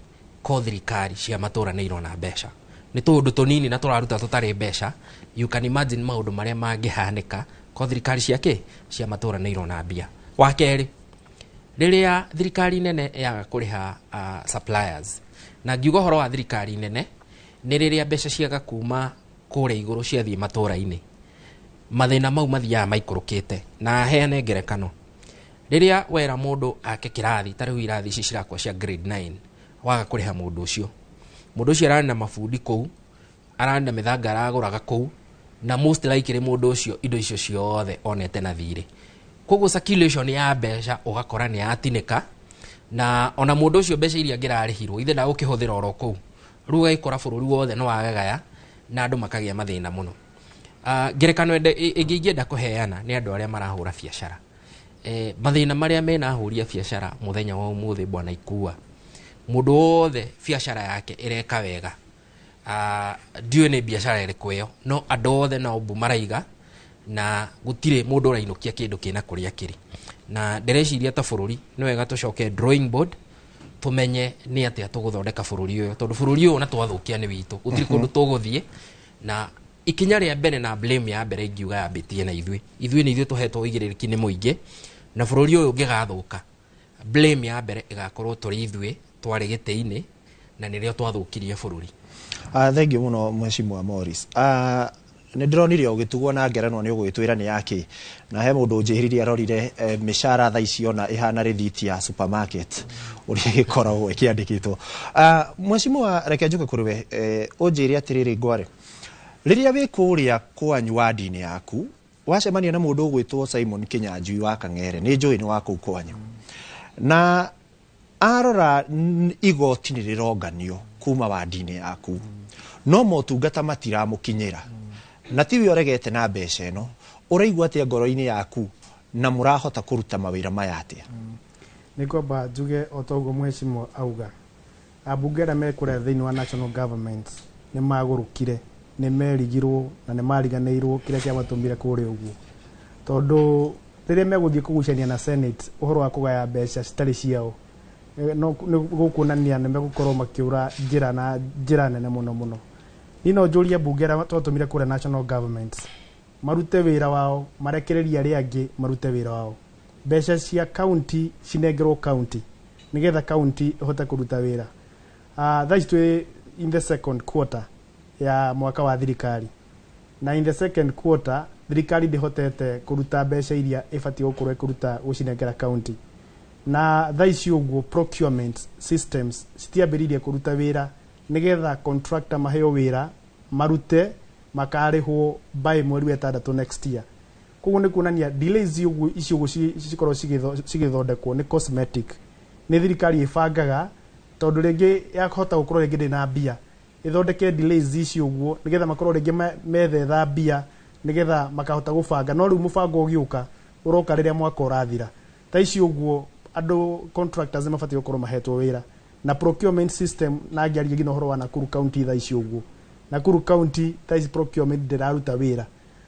ko thirikari cia matũra nĩ irona mbeca? Nĩ tũũndũ tũnini na tũraruta tũtarĩ mbeca. You can imagine maũndũ marĩa mangĩhanĩka ko thirikari cia kĩ cia matũra nĩ irona mbia. Wa kerĩ, rĩrĩa thirikari nene yaga kũrĩha suppliers, na ngiuga ũhoro wa thirikari nene nĩ rĩrĩa mbeca ciaga kuma kũrĩa igũrũ ciathiĩ matũra-inĩ, mathĩna mau mathiaga maikũrũkĩte. Na heane ngerekano, rĩrĩa wera mũndũ ake kĩrathi, ta rĩu irathi ici cirakwa cia grade 9, waga kũrĩha mũndũ ũcio, mũndũ ũcio ararĩ na mabundi kũu, ararĩ na mĩthanga aragũraga kũu, na most likely mũndũ ũcio indo icio ciothe onete na thirĩ. Koguo circulation ya mbeca ũgakora nĩ yatinĩka, na ona mũndũ ũcio mbeca iria angĩrarĩhirwo ithe ndagũkĩhũthĩra oro kũu. Rĩu ũgagĩkora bũrũri wothe nĩ wagagaya na andũ makagĩa mathĩna mũno. Ngerekano ĩngĩ ingĩenda kũheana nĩ andũ arĩa marahũra biacara. Mathĩna marĩa mena ahũri a biacara mũthenya wa ũmũthĩ bwana Ikua, mũndũ wothe biacara yake ĩreka wega, ndiũĩ nĩ biacara ĩrĩkũ ĩyo, no andũ othe no mbu maraiga na gũtirĩ mũndũ ũrainũkia kĩndũ kĩna kũrĩa kĩrĩ. Na ndĩreciria ta bũrũri nĩ wega tũcoke drawing board, tũmenye nĩ atĩa tũgũthondeka bũrũri ũyũ, tondũ bũrũri ũyũ ona twathũkia nĩ witũ, gũtirĩ kũndũ tũgũthiĩ. Na ikinya rĩa mbere na blame ya mbere ingiuga yambĩtie na ithuĩ, ithuĩ nĩ ithuĩ tũhetwo ũigĩrĩrĩki nĩ mũingĩ, na bũrũri ũyũ ũngĩgathũka blame ya mbere ĩgakorwo tũrĩ ithuĩ twarĩ gĩtĩ-inĩ na nĩrĩo twathũkirie bũrũri. Thank you mũno Mheshimiwa Morris. Nĩ ndĩronire ũgĩtugwo na ngerenwa nĩ ũgũgĩtwĩra nĩ yakĩ, na he mũndũ ũnjĩhiririe arorire mĩcara thaa ici ona ĩhana rĩthiti ya supermarket ũrĩa ĩgĩkoragwo ĩkĩandĩkĩtwo. Mheshimiwa, reke njuke kũrĩ we, ũnjĩre atĩrĩrĩ Ngware, rĩrĩa wĩ kũrĩa kwanyu wadi-inĩ yaku wacemania na mũndũ ũgwĩtwo Simon Kinyanjui wa Kang'ere, nĩ njũĩ nĩ wa kũu kwanyu, na arora igoti nĩ rĩronganio kuma wadi-inĩ yaku, no motungata matiramũkinyĩra, na tiwe ũregete na mbeca ĩno, ũraigua atĩa ngoro-inĩ yaku na mũrahota kũruta mawĩra maya atĩa? Nĩ ngwamba njuge o ta ũguo mheshimiwa auga, ambunge arĩa me kũrĩa thĩinĩ wa national government nĩ magũrũkire, nĩ merigirwo na nĩ mariganĩirwo kĩrĩa kĩamatũmire kũrĩa ũguo, tondũ Rĩrĩa megũthiĩ kũgucania na Senate ũhoro wa kũgaya mbeca citarĩ ciao, no nĩ gũkuonania nĩ megũkorwo makĩũra njĩra na njĩra nene mũno mũno. Niĩ no njũrie mbunge arĩa twatũmire kũrĩa national government marute wĩra wao, marekererie arĩa angĩ marute wĩra wao. Mbeca cia county cinengerwo county nĩgetha county ĩhote kũruta wĩra. Thaa ici twĩ in the second quarter ya mwaka wa thirikari, na in the second quarter thirikari ndĩhotete kũruta mbeca iria ĩbatiĩ gũkorwo ĩkĩruta gũcinengera county. Na thaa ici ũguo procurement systems citiambĩrĩirie kũruta wĩra nĩgetha contractor maheo wĩra marute makarĩhwo by mweri wa ĩtandatũ next year. Koguo nĩ kuonania delays ũguo icio ũguo cikorwo cigĩthondekwo nĩ cosmetic, nĩ thirikari ĩbangaga tondũ rĩngĩ yakũhota gũkorwo rĩngĩ ndĩna mbia ĩthondeke delays icio ũguo nĩgetha makorwo rĩngĩ methetha mbia nĩgetha makahota gũbanga. No rĩu mũbango ũgĩũka ũroka rĩrĩa mwaka ũrathira. Ta ici ũguo andũ contractors nĩ mabatiĩ gũkorwo mahetwo wĩra na procurement system. Na ngĩaria nginya ũhoro wa Nakuru County, thaa ici ũguo Nakuru County thaa ici procurement ndĩraruta wĩra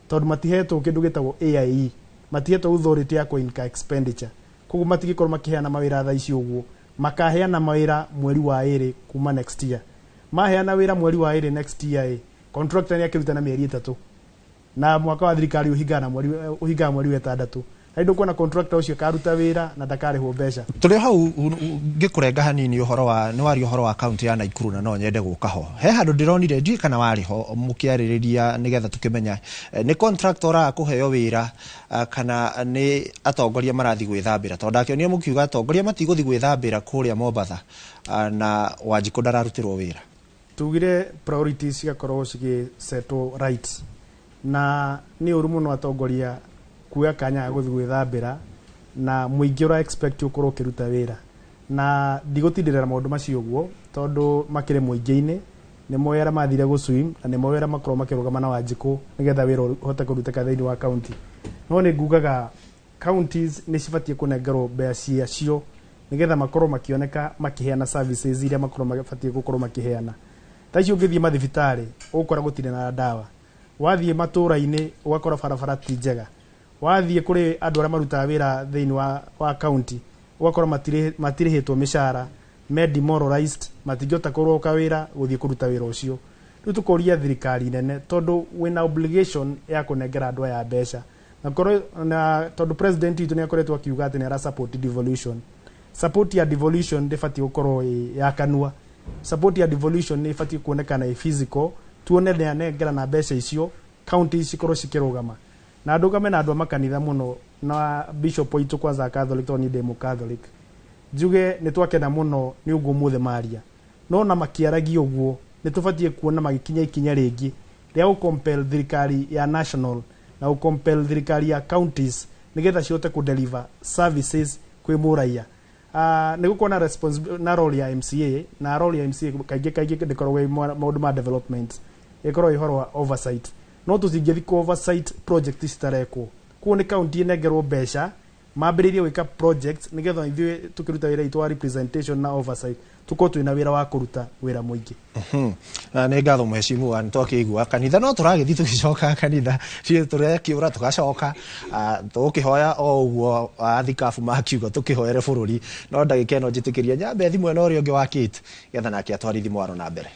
tondũ matihetwo kĩndũ gĩtagwo AIE, matihetwo authority ya kũ expenditure. Koguo matingĩkorwo makĩheana mawĩra thaa ici ũguo, makaheana mawĩra mweri wa 2 kuma next year. Maheana wĩra mweri wa 2 next year, ĩ contractor nĩ akĩruta na mĩeri 3, na mwaka wa thirikari ũhingaga na mweri ũhingaga mweri wa 6, na ndũkuona contractor ũcio akaruta wĩra na ndakarĩhwo mbeca. Tũrĩ hau ngĩkũrenga hanini, ũhoro wa nĩ waria ũhoro wa kaunti ya Naikuru, na no nyende gũka ho. He handũ ndĩronire, ndiũĩ kana warĩ ho mũkĩarĩrĩria, nĩgetha tũkĩmenya nĩ contractor ũraga kũheo wĩra kana nĩ atongoria marathiĩ gwĩthambĩra, tondũ ndakĩonire mũkiuga atongoria matigũthiĩ gwĩthambĩra kũrĩa Mombatha, na Wanjikũ ndararutĩrwo wĩra. Tugire priorities cigakorwo cigĩsetwo right, na nĩ ũru mũno atongoria kuoya kanya ga gũthiĩ gwĩthambĩra na mũingĩ ũra expect ũkorwo ũkĩruta wĩra. Na ndigũtindĩrĩra maũndũ macio ũguo tondũ makĩrĩ mũingĩ-inĩ, nĩ moĩ arĩa mathire gũswim na nĩ moĩ arĩa makorwo makĩrũgama na Wanjikũ nĩgetha wĩra ũhote kũrutĩka thĩinĩ wa county. No nĩ ngugaga counties nĩ cibatiĩ kũnengerwo mbeca ciacio nĩgetha makorwo makĩoneka makĩheana services iria makorwo mabatiĩ gũkorwo makĩheana. Ta icio ũngĩthiĩ mathibitarĩ ũgũkora gũtirĩ na ndawa, wathiĩ matũra-inĩ ũgakora barabara ti njega, wathiĩ kũrĩ andũ arĩa marutaga wĩra thĩinĩ wa county ũgakora matirĩhĩtwo mĩcara, me demoralized, matingĩhota kũroka wĩra gũthiĩ kũruta wĩra ũcio. Rĩu tũkoria thirikari nene, tondũ wĩna obligation ya kũnengera andũ aya mbeca, na korwo na tondũ president witũ nĩ akoretwo akiuga atĩ nĩ ara support devolution. Support ya devolution ndĩbatiĩ gũkorwo ĩ ya kanua, support ya devolution nĩ ĩbatiĩ kuonekana ĩ physical, tuone nĩ anengera na mbeca icio county cikorwo cikĩrũgama. Na ndũgame na andũ a makanitha mũno na bishop witũ kwanza Catholic, tondũ niĩ ndĩ mũ Catholic, njuge nĩ twakena mũno nĩ ũguo mũthĩ maria, no na makĩaragia ũguo nĩ tũbatiĩ kuona magĩkinya ikinya rĩngĩ rĩa gũcompel thirikari ya national na gũcompel thirikari ya counties nĩgetha cihote kũdeliver services kwĩ mũraia. Nĩ gũkorwo na na role ya MCA, na role ya MCA kaingĩ kaingĩ ndĩkoragwo ĩ maũndũ ma development, ĩkoragwo ĩ ũhoro wa oversight, no tũtingĩthiĩ kũ oversight project citarekwo. Koguo nĩ county ĩnengerwo mbeca mambĩrĩrie gwĩka projects nĩgetha ithuĩ tũkĩruta wĩra witũ wa representation na oversight tũkorwo twĩna wĩra wa kũruta wĩra mũingĩ. Na nĩ ngatho mheshimiwa, nĩ twakĩigua kanitha, no tũragĩthiĩ tũgĩcoka kanitha ciĩ tũrekiũra tũgacoka. Tũgũkĩhoya o ũguo athikabu makiuga tũkĩhoere bũrũri, no ndagĩka ĩno njĩtĩkĩria nyambe thimũ ĩno ũrĩa ũngĩ wa Kate getha nake atwarithi mwaro na mbere.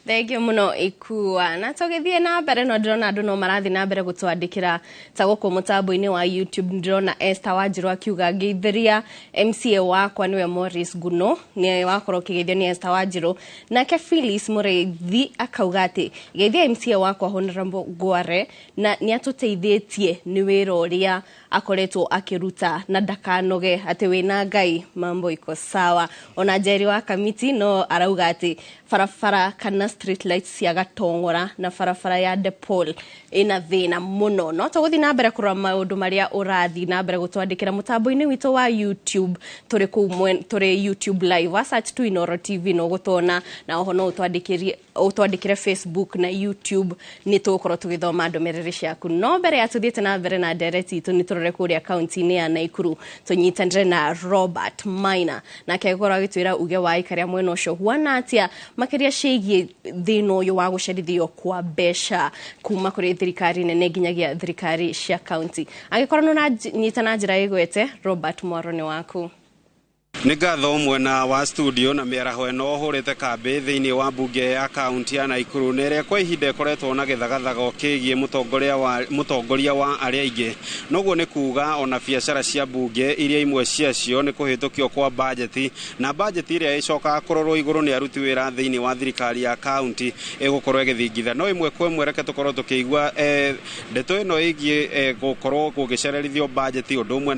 Thengiũ mũno Ikua. Na tũgĩthiĩ na mbere, no ndĩrona andũ no marathiĩ na mbere gũtwandĩkĩra ta gũkũ mũtambo-inĩ wa YouTube. Ndĩrona Esther Wanjirũ akiuga ngeithĩria MCA wakwa nĩwe Morris Guno, nĩ wakorwo ũkĩgeithio nĩ Esther Wanjirũ. Nake Phyllis Mũrĩithi akauga atĩ geithia MCA wakwa Honorable Ngware, na nĩ atũteithĩtie nĩ wĩra ũrĩa akoretwo akĩruta, na ndakanoge atĩ wĩna Ngai mambo iko sawa. Ona Njeri wa Kamiti no arauga atĩ barabara kana street lights cia Gatong'ora na barabara ya DePaul ĩna thĩna mũno. No tũgũthiĩ na mbere kũrora maũndũ marĩa ũrathiĩ na mbere gũtwandĩkĩra mũtambo-inĩ witũ wa YouTube. Tũrĩ kũu tũrĩ YouTube live, wa search tu Inooro TV no gũtwona, na oho no ũtwandĩkĩre Facebook na YouTube, nĩ tũgũkorwo tũgĩthoma ndũmĩrĩri ciaku. No mbere ya tũthiĩte na mbere na ndereti itũ, nĩ tũrore kũrĩa kaunti-inĩ ya Naikuru tũnyitanĩre na Robert Maina, nake agĩkorwo agĩtwĩra uge wa aikaria mwena ũcio huana atĩa, makĩria ciĩgiĩ thĩna ũyũ wa gũcerithio kwa mbeca kuma kũrĩ thirikari nene nginyagia thirikari cia kaunti. Angĩkorwo nĩ ũranyita na njĩra ĩgwete, Robert Mwaro nĩ waku. Nĩ ngatho mwena wa studio na mĩaraho ĩno ũhũrĩte kambĩ thĩinĩ wa mbunge ya kaunti ya Naikuru na ĩrĩa kwa ihinda ĩkoretwo na gĩthagathago kĩgiĩ mũtongoria wa arĩa aingĩ. Noguo nĩ kuga ona biacara cia mbunge iria imwe ciacio nĩ kũhĩtũkio kwa bajeti na bajeti ĩrĩa ĩcokaga kũrorwo igũrũ nĩ aruti wĩra thĩinĩ wa thirikari ya kaunti ĩgũkorwo ĩgĩthingitha. No ĩmwe kwa ĩmwe reke tũkorwo tũkĩigua ndeto ĩno ĩgiĩ gũkorwo gũgĩcererithio bajeti ũndũ ũmwe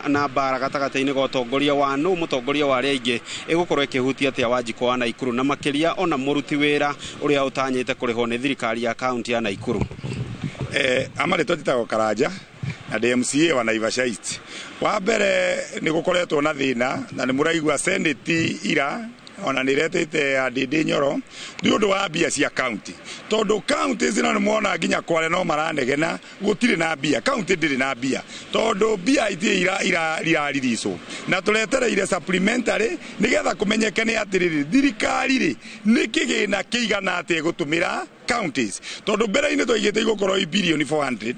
na mbara gatagatĩ-inĩ ga ũtongoria wa nũ mũtongoria wa arĩa aingĩ ĩgũkorwo ĩkĩhutia atĩa Wanjikũ wa Naikuru na makĩria ona mũruti wĩra ũrĩa ũtanyĩte kũrĩhwo nĩ thirikari ya kaunti ya Naikuru. Amarĩtwa njĩtagwo Karanja na ndĩ MCA wa Naivasha East. Wa mbere nĩ gũkoretwo na thĩna na nĩ mũraigua Senate ira ona nĩ iretĩte Ndindi Nyoro nĩ ũndũ wa mbia cia county, tondũ county zino nĩ muona nginya Kwale no maranegena gũtirĩ na mbia, county ndĩrĩ na mbia tondũ mbia itirĩ iraririswo na tũretereire supplementary nĩgetha kũmenyeke nĩ atĩrĩrĩ thirikari rĩ nĩ kĩgĩna kĩigana atĩa ĩgũtũmĩra counties, tondũ mbere-inĩ twaigĩte igũkorwo i bilioni 400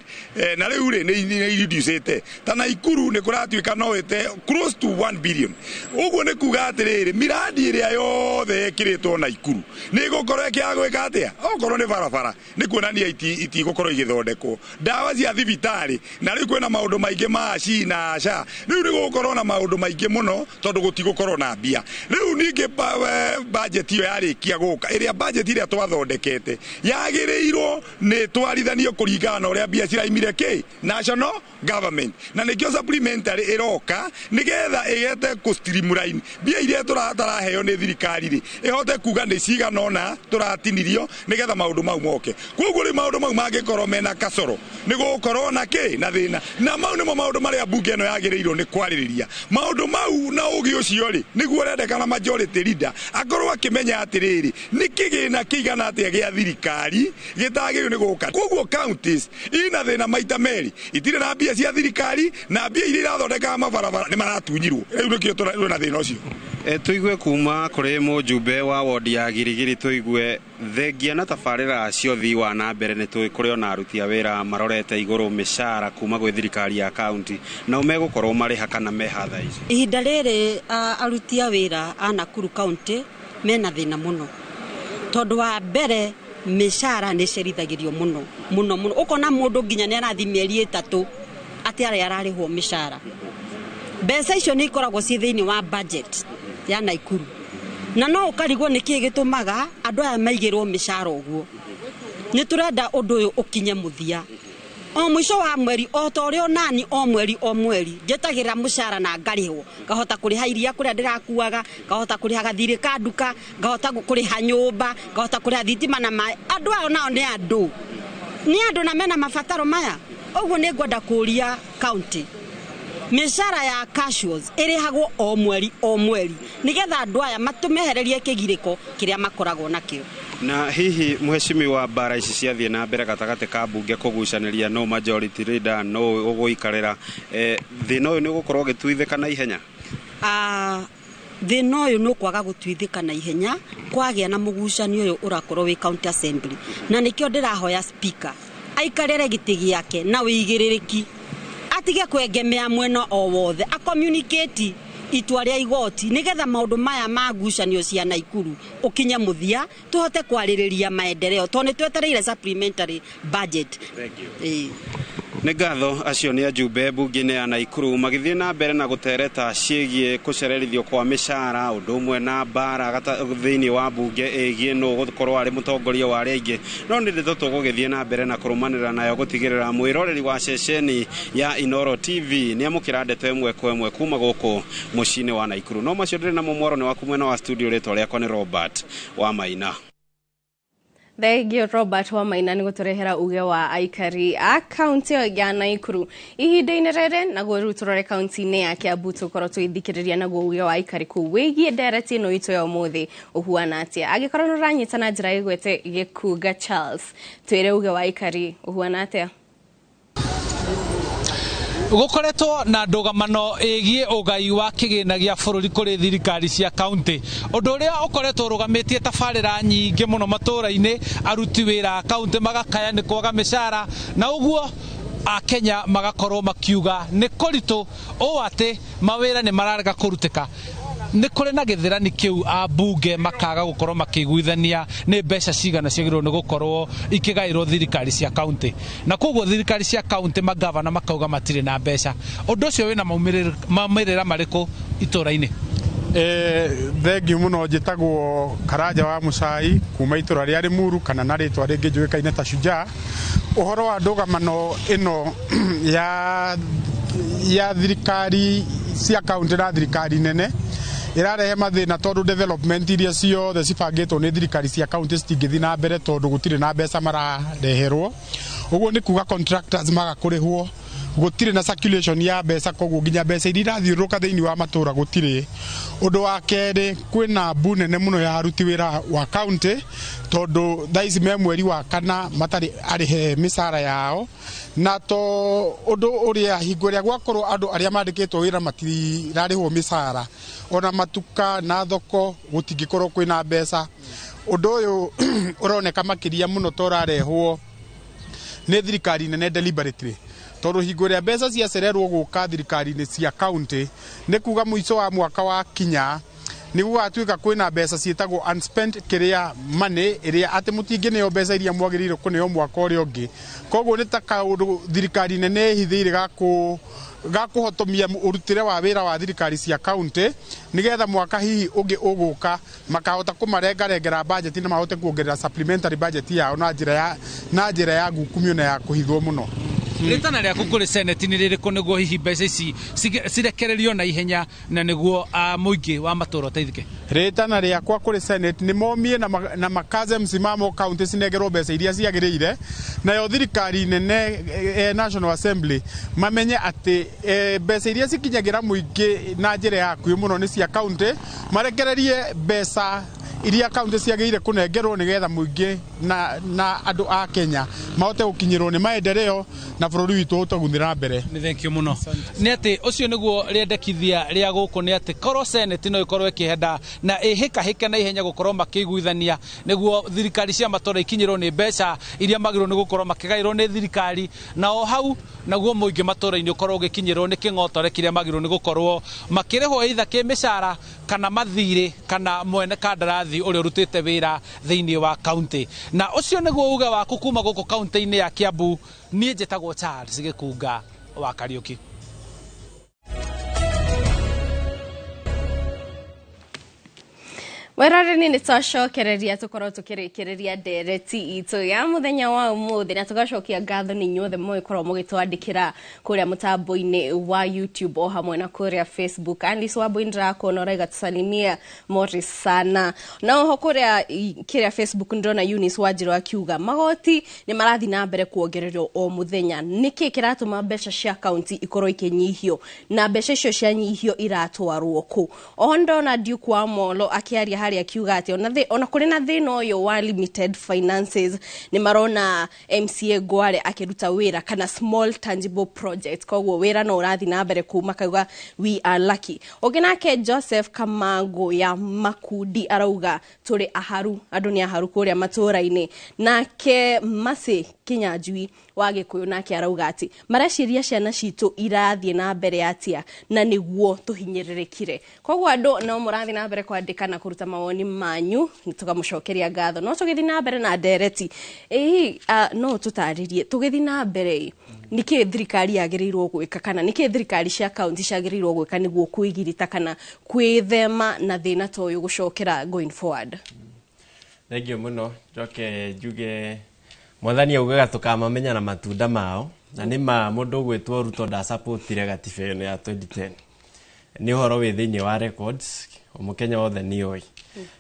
na rĩu rĩ nĩ ireducĩte ta Naikuru nĩ kũratuĩka no ĩte close to 1 billion. Ũguo nĩ kuga atĩrĩrĩ miradi ĩrĩa yothe ĩkĩrĩtwo Naikuru nĩ ĩgũkorwo ĩkĩaga gwĩka atĩa, okorwo nĩ barabara nĩ kuonania itigũkorwo igĩthondekwo, ndawa cia thibitarĩ, na rĩu kwĩna maũndũ maingĩ ma SHI na SHA, rĩu nĩ gũgũkorwo na maũndũ maingĩ mũno tondũ gũtigũkorwo na mbia. Rĩu ningĩ budget ĩyo yarĩkia gũka ĩrĩa budget ĩrĩa twathondekete yagĩrĩirwo nĩ twarithanio kũringana na ũrĩa mbia ciraimire kĩ national government, na nĩkĩo supplementary ĩroka nĩgetha ĩgete kũ streamline mbia iria tũraheo nĩ thirikari rĩ ĩhote kuga nĩ cigana ũna tũratinirio nĩgetha maũndũ mau moke. Koguo rĩ maũndũ mau mangĩkorwo mena kasoro nĩ gũgũkorwo na kĩ na thĩna, na mau nĩmo maũndũ marĩa mbunge ĩno yagĩrĩirwo nĩ kwarĩrĩria. Maũndũ mau na ũgĩ ũcio rĩ nĩguo ũrendekana majority leader akorwo akĩmenya atĩrĩrĩ nĩ kĩgĩna kĩigana atĩa gĩa thirikari gĩtagĩrĩirwo nĩ gũka. Koguo counties ina thĩna maita merĩ, itirĩ na mbia cia thirikari na mbia iria irathondekaga mabarabara nĩ maratunyirwo. Rĩu nĩkĩo tũrĩ na thĩna ũcio. Tuigue kuma kũrĩ mũjumbe wa wodi ya Girigiri, tuigue thengia na tabarĩra cia ũthii wa na mbere nĩ tũĩ kũrĩ ona aruti a wĩra marorete igũrũ mĩcara kuma gwĩ thirikari ya kaunti nao megũkorwo marĩha kana meha thaa ici. Ihinda rĩrĩ aruti a wĩra a Nakuru County mena thĩna mũno tondũ wa mbere mĩcara nĩ ĩcerithagĩrio mũno mũno mũno, ũkona mũndũ nginya nĩ arathiĩ mĩeri 3 atĩ arĩa ararĩhwo mĩcara. Mbeca icio nĩ ikoragwo ciĩ thĩinĩ wa budget ya Naikuru na no ũkarigwo nĩ kĩĩ gĩtũmaga andũ aya maigĩrwo mĩcara ũguo. Nĩ tũrenda ũndũ ũyũ ũkinye mũthia o mũico wa mweri, o ta ũrĩa onani o mweri o mweri njetagĩrĩra mũcara na ngarĩhwo, ngahota kũrĩha iria kũrĩa ndĩrakuaga, ngahota kũrĩha gathirĩ ka nduka, ngahota kũrĩha nyũmba, ngahota kũrĩha thitima na maĩ. Andũ aya nao nĩ andũ, nĩ andũ na mena mabataro maya. Ũguo nĩ ngwenda kũũria county mĩcara ya casuals ĩrĩhagwo o mweri o mweri nĩgetha andũ aya matũmehererie kĩgirĩko kĩrĩa makoragwo nakĩo. Na hihi mheshimiwa, mbara ici ciathiĩ na mbere gatagatĩ ka mbunge kũgucanĩria no majority leader no ũgũikarĩra, thĩna ũyũ nĩ ũgũkorwo ũgĩtuithĩka na ihenya? Thĩna ũyũ nĩ ũkwaga gũtuithĩka na ihenya kwagĩa na mũgucanio ũyũ ũrakorwo wĩ county assembly, na nĩkĩo ndĩrahoya speaker aikarĩre gĩtĩ gĩake na wĩigĩrĩrĩki, atige kwengemea mwena o wothe, acommunicate itua rĩa igoti nĩgetha maũndũ maya ma ngucanio cia Naikuru ũkinye mũthia tũhote kwarĩrĩria maendeleo tondũ nĩ twetereire supplementary budget. Thank you. Nĩ ngatho acio nĩ ajumbe mbunge-inĩ ya Naikuru magĩthiĩ na mbere na gũtereta ciĩgiĩ kũcererithio kwa mĩcara ũndũ ũmwe na mbara thĩinĩ wa mbunge ĩgiĩ nũ gũkorwo arĩ mũtongoria wa arĩa aingĩ. No nĩ ndeto tũgũgĩthiĩ na mbere na kũrũmanĩrĩra nayo gũtigĩrĩra mwĩroreri wa ceceni ya Inooro TV nĩ amũkĩra ndeto ĩmwe kwa ĩmwe kuma gũkũ mũciĩ-inĩ wa Naikuru. No macio ndĩrĩ namo mwaro nĩ waku mwena wa studio, rĩtwa rĩakwa nĩ Robert wa Maina. Thengio Robert wa Maina nĩ gũtũrehera uge wa aikari a kaunti ya Naikuru ihinda-inĩ rĩrĩ. Naguo rĩu tũrore kaunti-inĩ ya Kiambu tũkorwo tũgĩthikĩrĩria naguo uge wa aikari kũu wĩgiĩ ndereti ĩno itũ ya ũmũthĩ ũhuana atĩa. Angĩkorwo nĩ ũranyita na njĩra ĩgwete dd Gukoretwo na ndũgamano ĩgiĩ ũgai wa kĩgĩna gĩa bũrũri kũrĩ thirikari cia kaunti, ũndũ ũrĩa ũkoretwo ũrũgamĩtie tabarĩra nyingĩ mũno matũũra-inĩ. Aruti wĩra a kaunti magakaya nĩ kwaga mĩcara, na ũguo Akenya magakorwo makiuga nĩ kũritũ ũũ atĩ mawĩra nĩ mararega kũrutĩka. Nĩ kũrĩ na gĩthĩrani kĩu, ambunge makaga gũkorwo makĩiguithania nĩ mbeca cigana ciagĩrĩirwo nĩ gũkorwo ikĩgaĩrwo thirikari cia kaunti, na koguo thirikari cia kaunti, magavana makauga matirĩ na mbeca. Ũndũ ũcio wĩna maumĩrĩra marĩkũ itũũra-inĩ? Thengiũ mũno. Njĩtagwo Karanja wa Mũcai kuma itũra rĩa Rĩmuru, kana na rĩtwa rĩngĩ njũĩkaine ta Shujaa. Ũhoro wa ndũgamano ĩno ya thirikari cia kaunti na thirikari nene ĩrarehe mathĩna, tondũ development iria ciothe cibangĩtwo nĩ thirikari cia kaunti citingĩthiĩ na mbere tondũ gũtirĩ na mbeca marareherwo. Ũguo nĩ kuga contractors maga kũrĩhwo, gũtirĩ na circulation ya mbeca, koguo nginya mbeca iria irathiũrũrũka thĩinĩ wa matũra gũtirĩ. Ũndũ wa kerĩ, kwĩna mbu nene mũno ya aruti wĩra wa kaunti, tondũ thaa ici me mweri wa kana matarĩ arĩhe mĩcara yao. Na to ũndũ ũrĩa hingo ĩrĩa gwakorwo andũ arĩa mandĩkĩtwo wĩra matirarĩhwo mĩcara, ona matuka na thoko gũtingĩkorwo kwĩna mbeca. Ũndũ ũyũ ũroneka makĩria mũno ta ũrarehwo nĩ thirikari nene deliberately, tondũ hingo ĩrĩa mbeca ciacererwo gũka thirikari-inĩ cia kaunti, nĩ kuga mũico wa mwaka wa kinya nĩ gũgatuĩka kwĩna mbeca ciĩtagwo unspent kĩrĩa money, ĩrĩa atĩ mũtingĩneo mbeca iria mwagĩrĩirwo kũneo mwaka ũrĩa ũngĩ. Koguo nĩ ta kaũndũ thirikari nene ĩhithĩire gakũhotomia ũrutĩre wa wĩra wa thirikari cia kaunti, nĩgetha mwaka hihi ũngĩ ũgũka makahota kũmarengarengera budget na mahote kuongerera supplementary budget yao na njĩra ya ngukumio na ya kũhithwo mũno. Rĩtana rĩaku kũrĩ seneti nĩ rĩrĩkũ, nĩguo hihi mbeca ici cirekererio na ihenya na nĩguo mũingĩ wa matũũra ũteithĩke? Rĩtana rĩakwa kũrĩ senate nĩ momie na makaze msimamo, kaunti cinengerwo mbeca iria ciagĩrĩire. Nayo thirikari nene, National Assembly, mamenye atĩ mbeca iria cikinyagĩra mũingĩ na njĩra ya hakuhĩ mũno nĩ cia kaunti. Marekererie mbeca iria kaunti ciagĩrĩire kũnengerwo, nĩgetha mũingĩ na andũ a Kenya mahote gũkinyĩrwo nĩ maendeleo na bũrũri witũ ũhote gũthiĩ na mbere. Nĩ thank you mũno. Nĩ atĩ ũcio nĩguo rĩendekithia rĩa gũkũ, nĩ atĩ korwo senate no ĩkorwo ĩkĩhenda na ĩhĩkahĩke na ihenya gũkorwo makĩiguithania nĩguo thirikari cia matũũra ikinyĩrwo nĩ mbeca iria magĩrĩirwo nĩ gũkorwo makĩgaĩrwo nĩ thirikari, na o hau naguo mũingĩ matũũra-inĩ ũkorwo ũgĩkinyĩrwo nĩ kĩng'otore kĩrĩa magĩrĩirwo nĩ gũkorwo makĩrĩhwo, either kĩmĩcara kana mathirĩ kana mwene kandarathi ũrĩa ũrutĩte wĩra thĩinĩ wa kaunti. Na ũcio nĩguo uge waku kuma gũkũ kaunti-inĩ ya Kiambu. Niĩ njĩtagwo Charles Gĩkunga wa Kariũki. Werarĩ nĩ twacokereria tũkorwo tũkĩrĩkĩrĩria ndereti itũ ya mũthenya wa ũmũthĩ, na tũgacokia ngatho nĩ inyuothe mũgĩkorwo mũgĩtwandĩkĩra kũrĩa mũtambo-inĩ wa YouTube o hamwe na kũrĩa Facebook. Alice Wambui, ndĩrakuona ũraiga tusalimia Morris sana. Na oho kũrĩa kĩrĩa Facebook ndĩrona Eunice Wanjiru akiuga magoti nĩ marathiĩ na mbere kuongererwo o mũthenya, nĩkĩ kĩratũma mbeca cia kaunti ikorwo ikĩnyihio, na mbeca icio cianyihio iratwarwo kũ? Oho ndona Duke wa Molo akĩaria harĩa akiuga atĩ ona kũrĩ na thĩna ũyũ wa limited finances, nĩ marona MCA Ngware akĩruta wĩra kana small tangible project, koguo wĩra no ũrathiĩ na mbere kũu, makauga we are lucky. Ũngĩ nake Joseph Kamango ya Makundi arauga tũrĩ aharu, andũ nĩ aharu kũrĩa matũũra-inĩ. Nake Masi Kinyanjui wa Gĩkũyũ nake arauga atĩ mareciria ciana citũ irathiĩ na mbere atĩa na nĩguo tũhinyĩrĩrĩkire. Koguo andũ no mũrathiĩ na mbere kwandĩka na kũruta mawoni manyu, tũkamũcokeria ngatho. No tũgĩthiĩ na mbere na ndereti ĩĩ, no tũtarĩrie tũgĩthiĩ na mbere ĩ, nĩkĩ thirikari yagĩrĩirwo gwĩka, kana nĩkĩ thirikari cia kaunti ciagĩrĩirwo gwĩka nĩguo kwĩgirita kana kwĩthema na thĩna ta ũyũ gũcokera going forward? Thengiũ mũno. Njoke njuge mwathani augaga tũkamamenya na matunda mao, na nĩ ma mũndũ ũgwĩtwo Ruto ndasapotire gatiba ĩno ya 2010. Nĩ ũhoro wĩ thĩinĩ wa records, mũkenya wothe nĩ oĩ,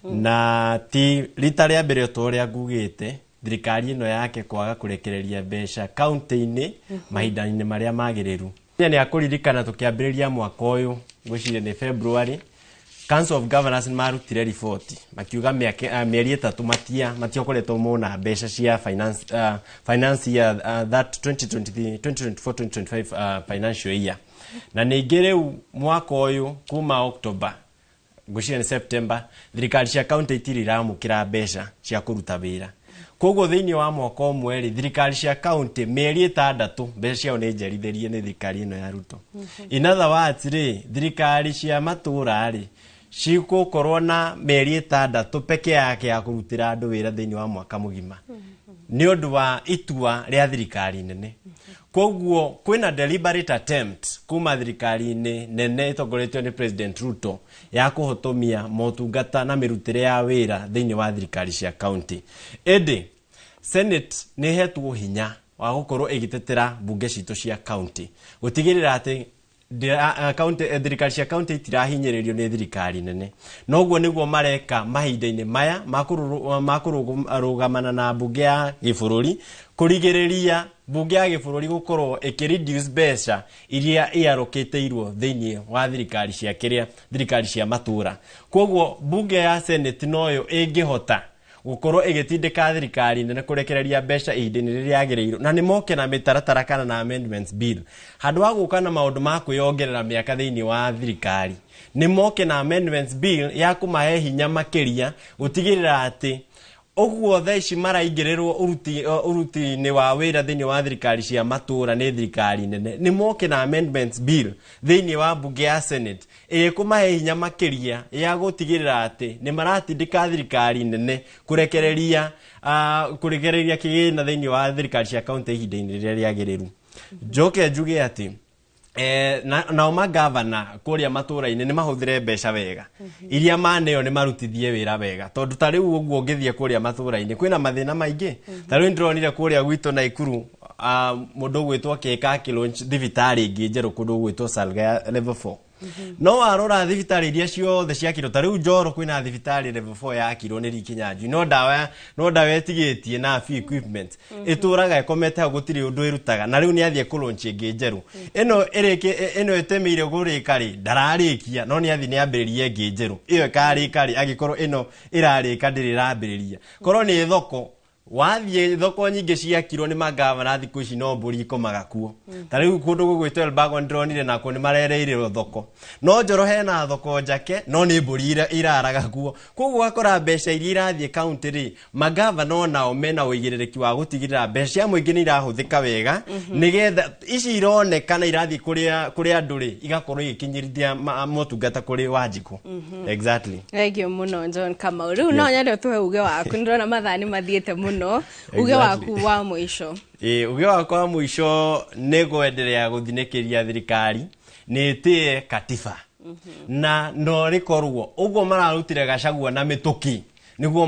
na ti rita rĩa mbere ta ũrĩa ngugĩte thirikari ĩno yake kwaga kũrekereria mbeca kaunti-inĩ mahinda-inĩ marĩa magĩrĩru. Nĩ akũririkana tũkĩambĩrĩria mwaka ũyũ, ngwĩciria nĩ February, Council of Governors nĩ marutire riboti makiuga mĩeri 3 matiokoretwo mona mbeca cia finance year, that 2023 2024 2025 financial year. Na ningĩ rĩu mwaka ũyũ kuma October, ngwĩciria nĩ September, thirikari cia county itirĩ iramũkĩra mbeca cia kũruta wĩra. Koguo thĩinĩ wa mwaka ũmwe rĩ, thirikari cia county mĩeri 6 mbeca ciao nĩ njerithĩrie nĩ thirikari ĩno ya Ruto. In other words rĩ, thirikari cia matũra rĩ cigũkorwo na mĩeri 6 peke yake ya kũrutĩra andũ wĩra thĩinĩ wa mwaka mũgima nĩ ũndũ wa itua rĩa thirikari nene. Koguo kwĩna deliberate attempt kuma thirikari-inĩ nene ĩtongoretio nĩ President Ruto ya kũhotomia motungata na mĩrutĩre ya wĩra thĩinĩ wa thirikari cia county. Ĩndĩ Senate nĩ ĩhetwo hinya wa gũkorwo ĩgĩtetera mbunge citũ cia county gũtigĩrĩra atĩ thirikari cia county itirahinyĩrĩrio nĩ thirikari nene. Noguo nĩguo mareka mahinda-inĩ maya ma kũrũgamana na mbunge ya gĩbũrũri, kũrigĩrĩria mbunge ya gĩbũrũri gũkorwo ĩkĩ-reduce mbeca iria iarokĩtĩirwo thĩinĩ wa thirikari cia kĩrĩa thirikari cia matũra. Koguo mbunge ya Senate noyo ĩngĩhota gũkorwo ĩgĩtindĩka thirikari nene kũrekereria mbeca ihinda-inĩ rĩrĩa rĩagĩrĩirwo, na nĩ moke na mĩtaratara kana na amendments bill. Handũ ha gũka na maũndũ ma kwĩyongerera mĩaka thĩinĩ wa thirikari, nĩ moke na amendments bill ya kũmahe hinya makĩria gũtigĩrĩra atĩ ũguo thaa ici maraingĩrĩrwo ũruti-inĩ wa wĩra thĩinĩ wa thirikari cia matũra nĩ thirikari nene, nĩ moke na amendments bill thĩinĩ wa mbunge ya Senate ĩkũmahe hinya makĩria ya gũtigĩrĩra atĩ nĩ maratindĩka thirikari nene kũrekereria kĩgĩna thĩinĩ wa thirikari cia county ihinda-inĩ rĩrĩa rĩagĩrĩru. Njoke njuge atĩ nao magavana kũrĩa matũra-inĩ nĩ mahũthĩre mbeca wega iria maneo nĩ marutithie wĩra wega, tondũ ta rĩu ũguo ũngĩthiĩ kũrĩa matũra-inĩ kwĩna mathĩna maingĩ. Ta rĩu ndĩronire kũrĩa gwitũ Naikuru mũndũ ũgwĩtwo Kĩka akĩlaunch thibitarĩ ĩngĩ njerũ kũndũ gũgwĩtwo Salga level 4. No warora thibitarĩ iria ciothe ciakirwo, ta rĩu Njoro kwĩna thibitarĩ level 4 yakirwo nĩ Rikinyanjui, no ndawa ĩtigĩtie na few equipment ĩtũraga ĩkomete hau, gũtirĩ ũndũ ĩrutaga, na rĩu nĩ athiĩ kũlaunch ĩngĩ njerũ. Ĩno ĩno ĩtemeire kũrĩka rĩ, ndararĩkia, no nĩ athiĩ nĩ ambĩrĩrie ĩngĩ njerũ, ĩyo ĩkarĩka rĩ, angĩkorwo ĩno ĩrarĩka ndĩrĩ ĩrambĩrĩria. Korwo nĩ thoko, wathiĩ thoko nyingĩ ciakirwo nĩ magavana thikũ ici no mbũri ikomaga kuo. Ta rĩu kũndũ gũgwĩtwo Elbagon ndĩronire nakuo nĩ marereirwo thoko, no Njoro hena thoko njake no nĩ mbũri iraraga kuo. Koguo ũgakora mbeca iria irathiĩ county rĩ, magavana onao mena ũigĩrĩrĩki wa gũtigĩrĩra mbeca cia mũingĩ nĩ irahũthĩka wega, nĩgetha ici ironekana irathiĩ kũrĩ andũ rĩ, igakorwo igĩkinyĩrithia motungata kũrĩ Wanjikũ. Exactly. Thank you mũno John Kamau. Rĩu no nyende ũtũhe uge waku, nĩndĩrona mathaa nĩ mathiĩte mũno. Uge waku wa mũico. Uge wakwa wa mũico nĩ kwenderea gũthinĩkĩria thirikari nĩ ĩtĩe katiba na no rĩkorwo ũguo mararutire Gachagua na mĩtũkĩ nĩguo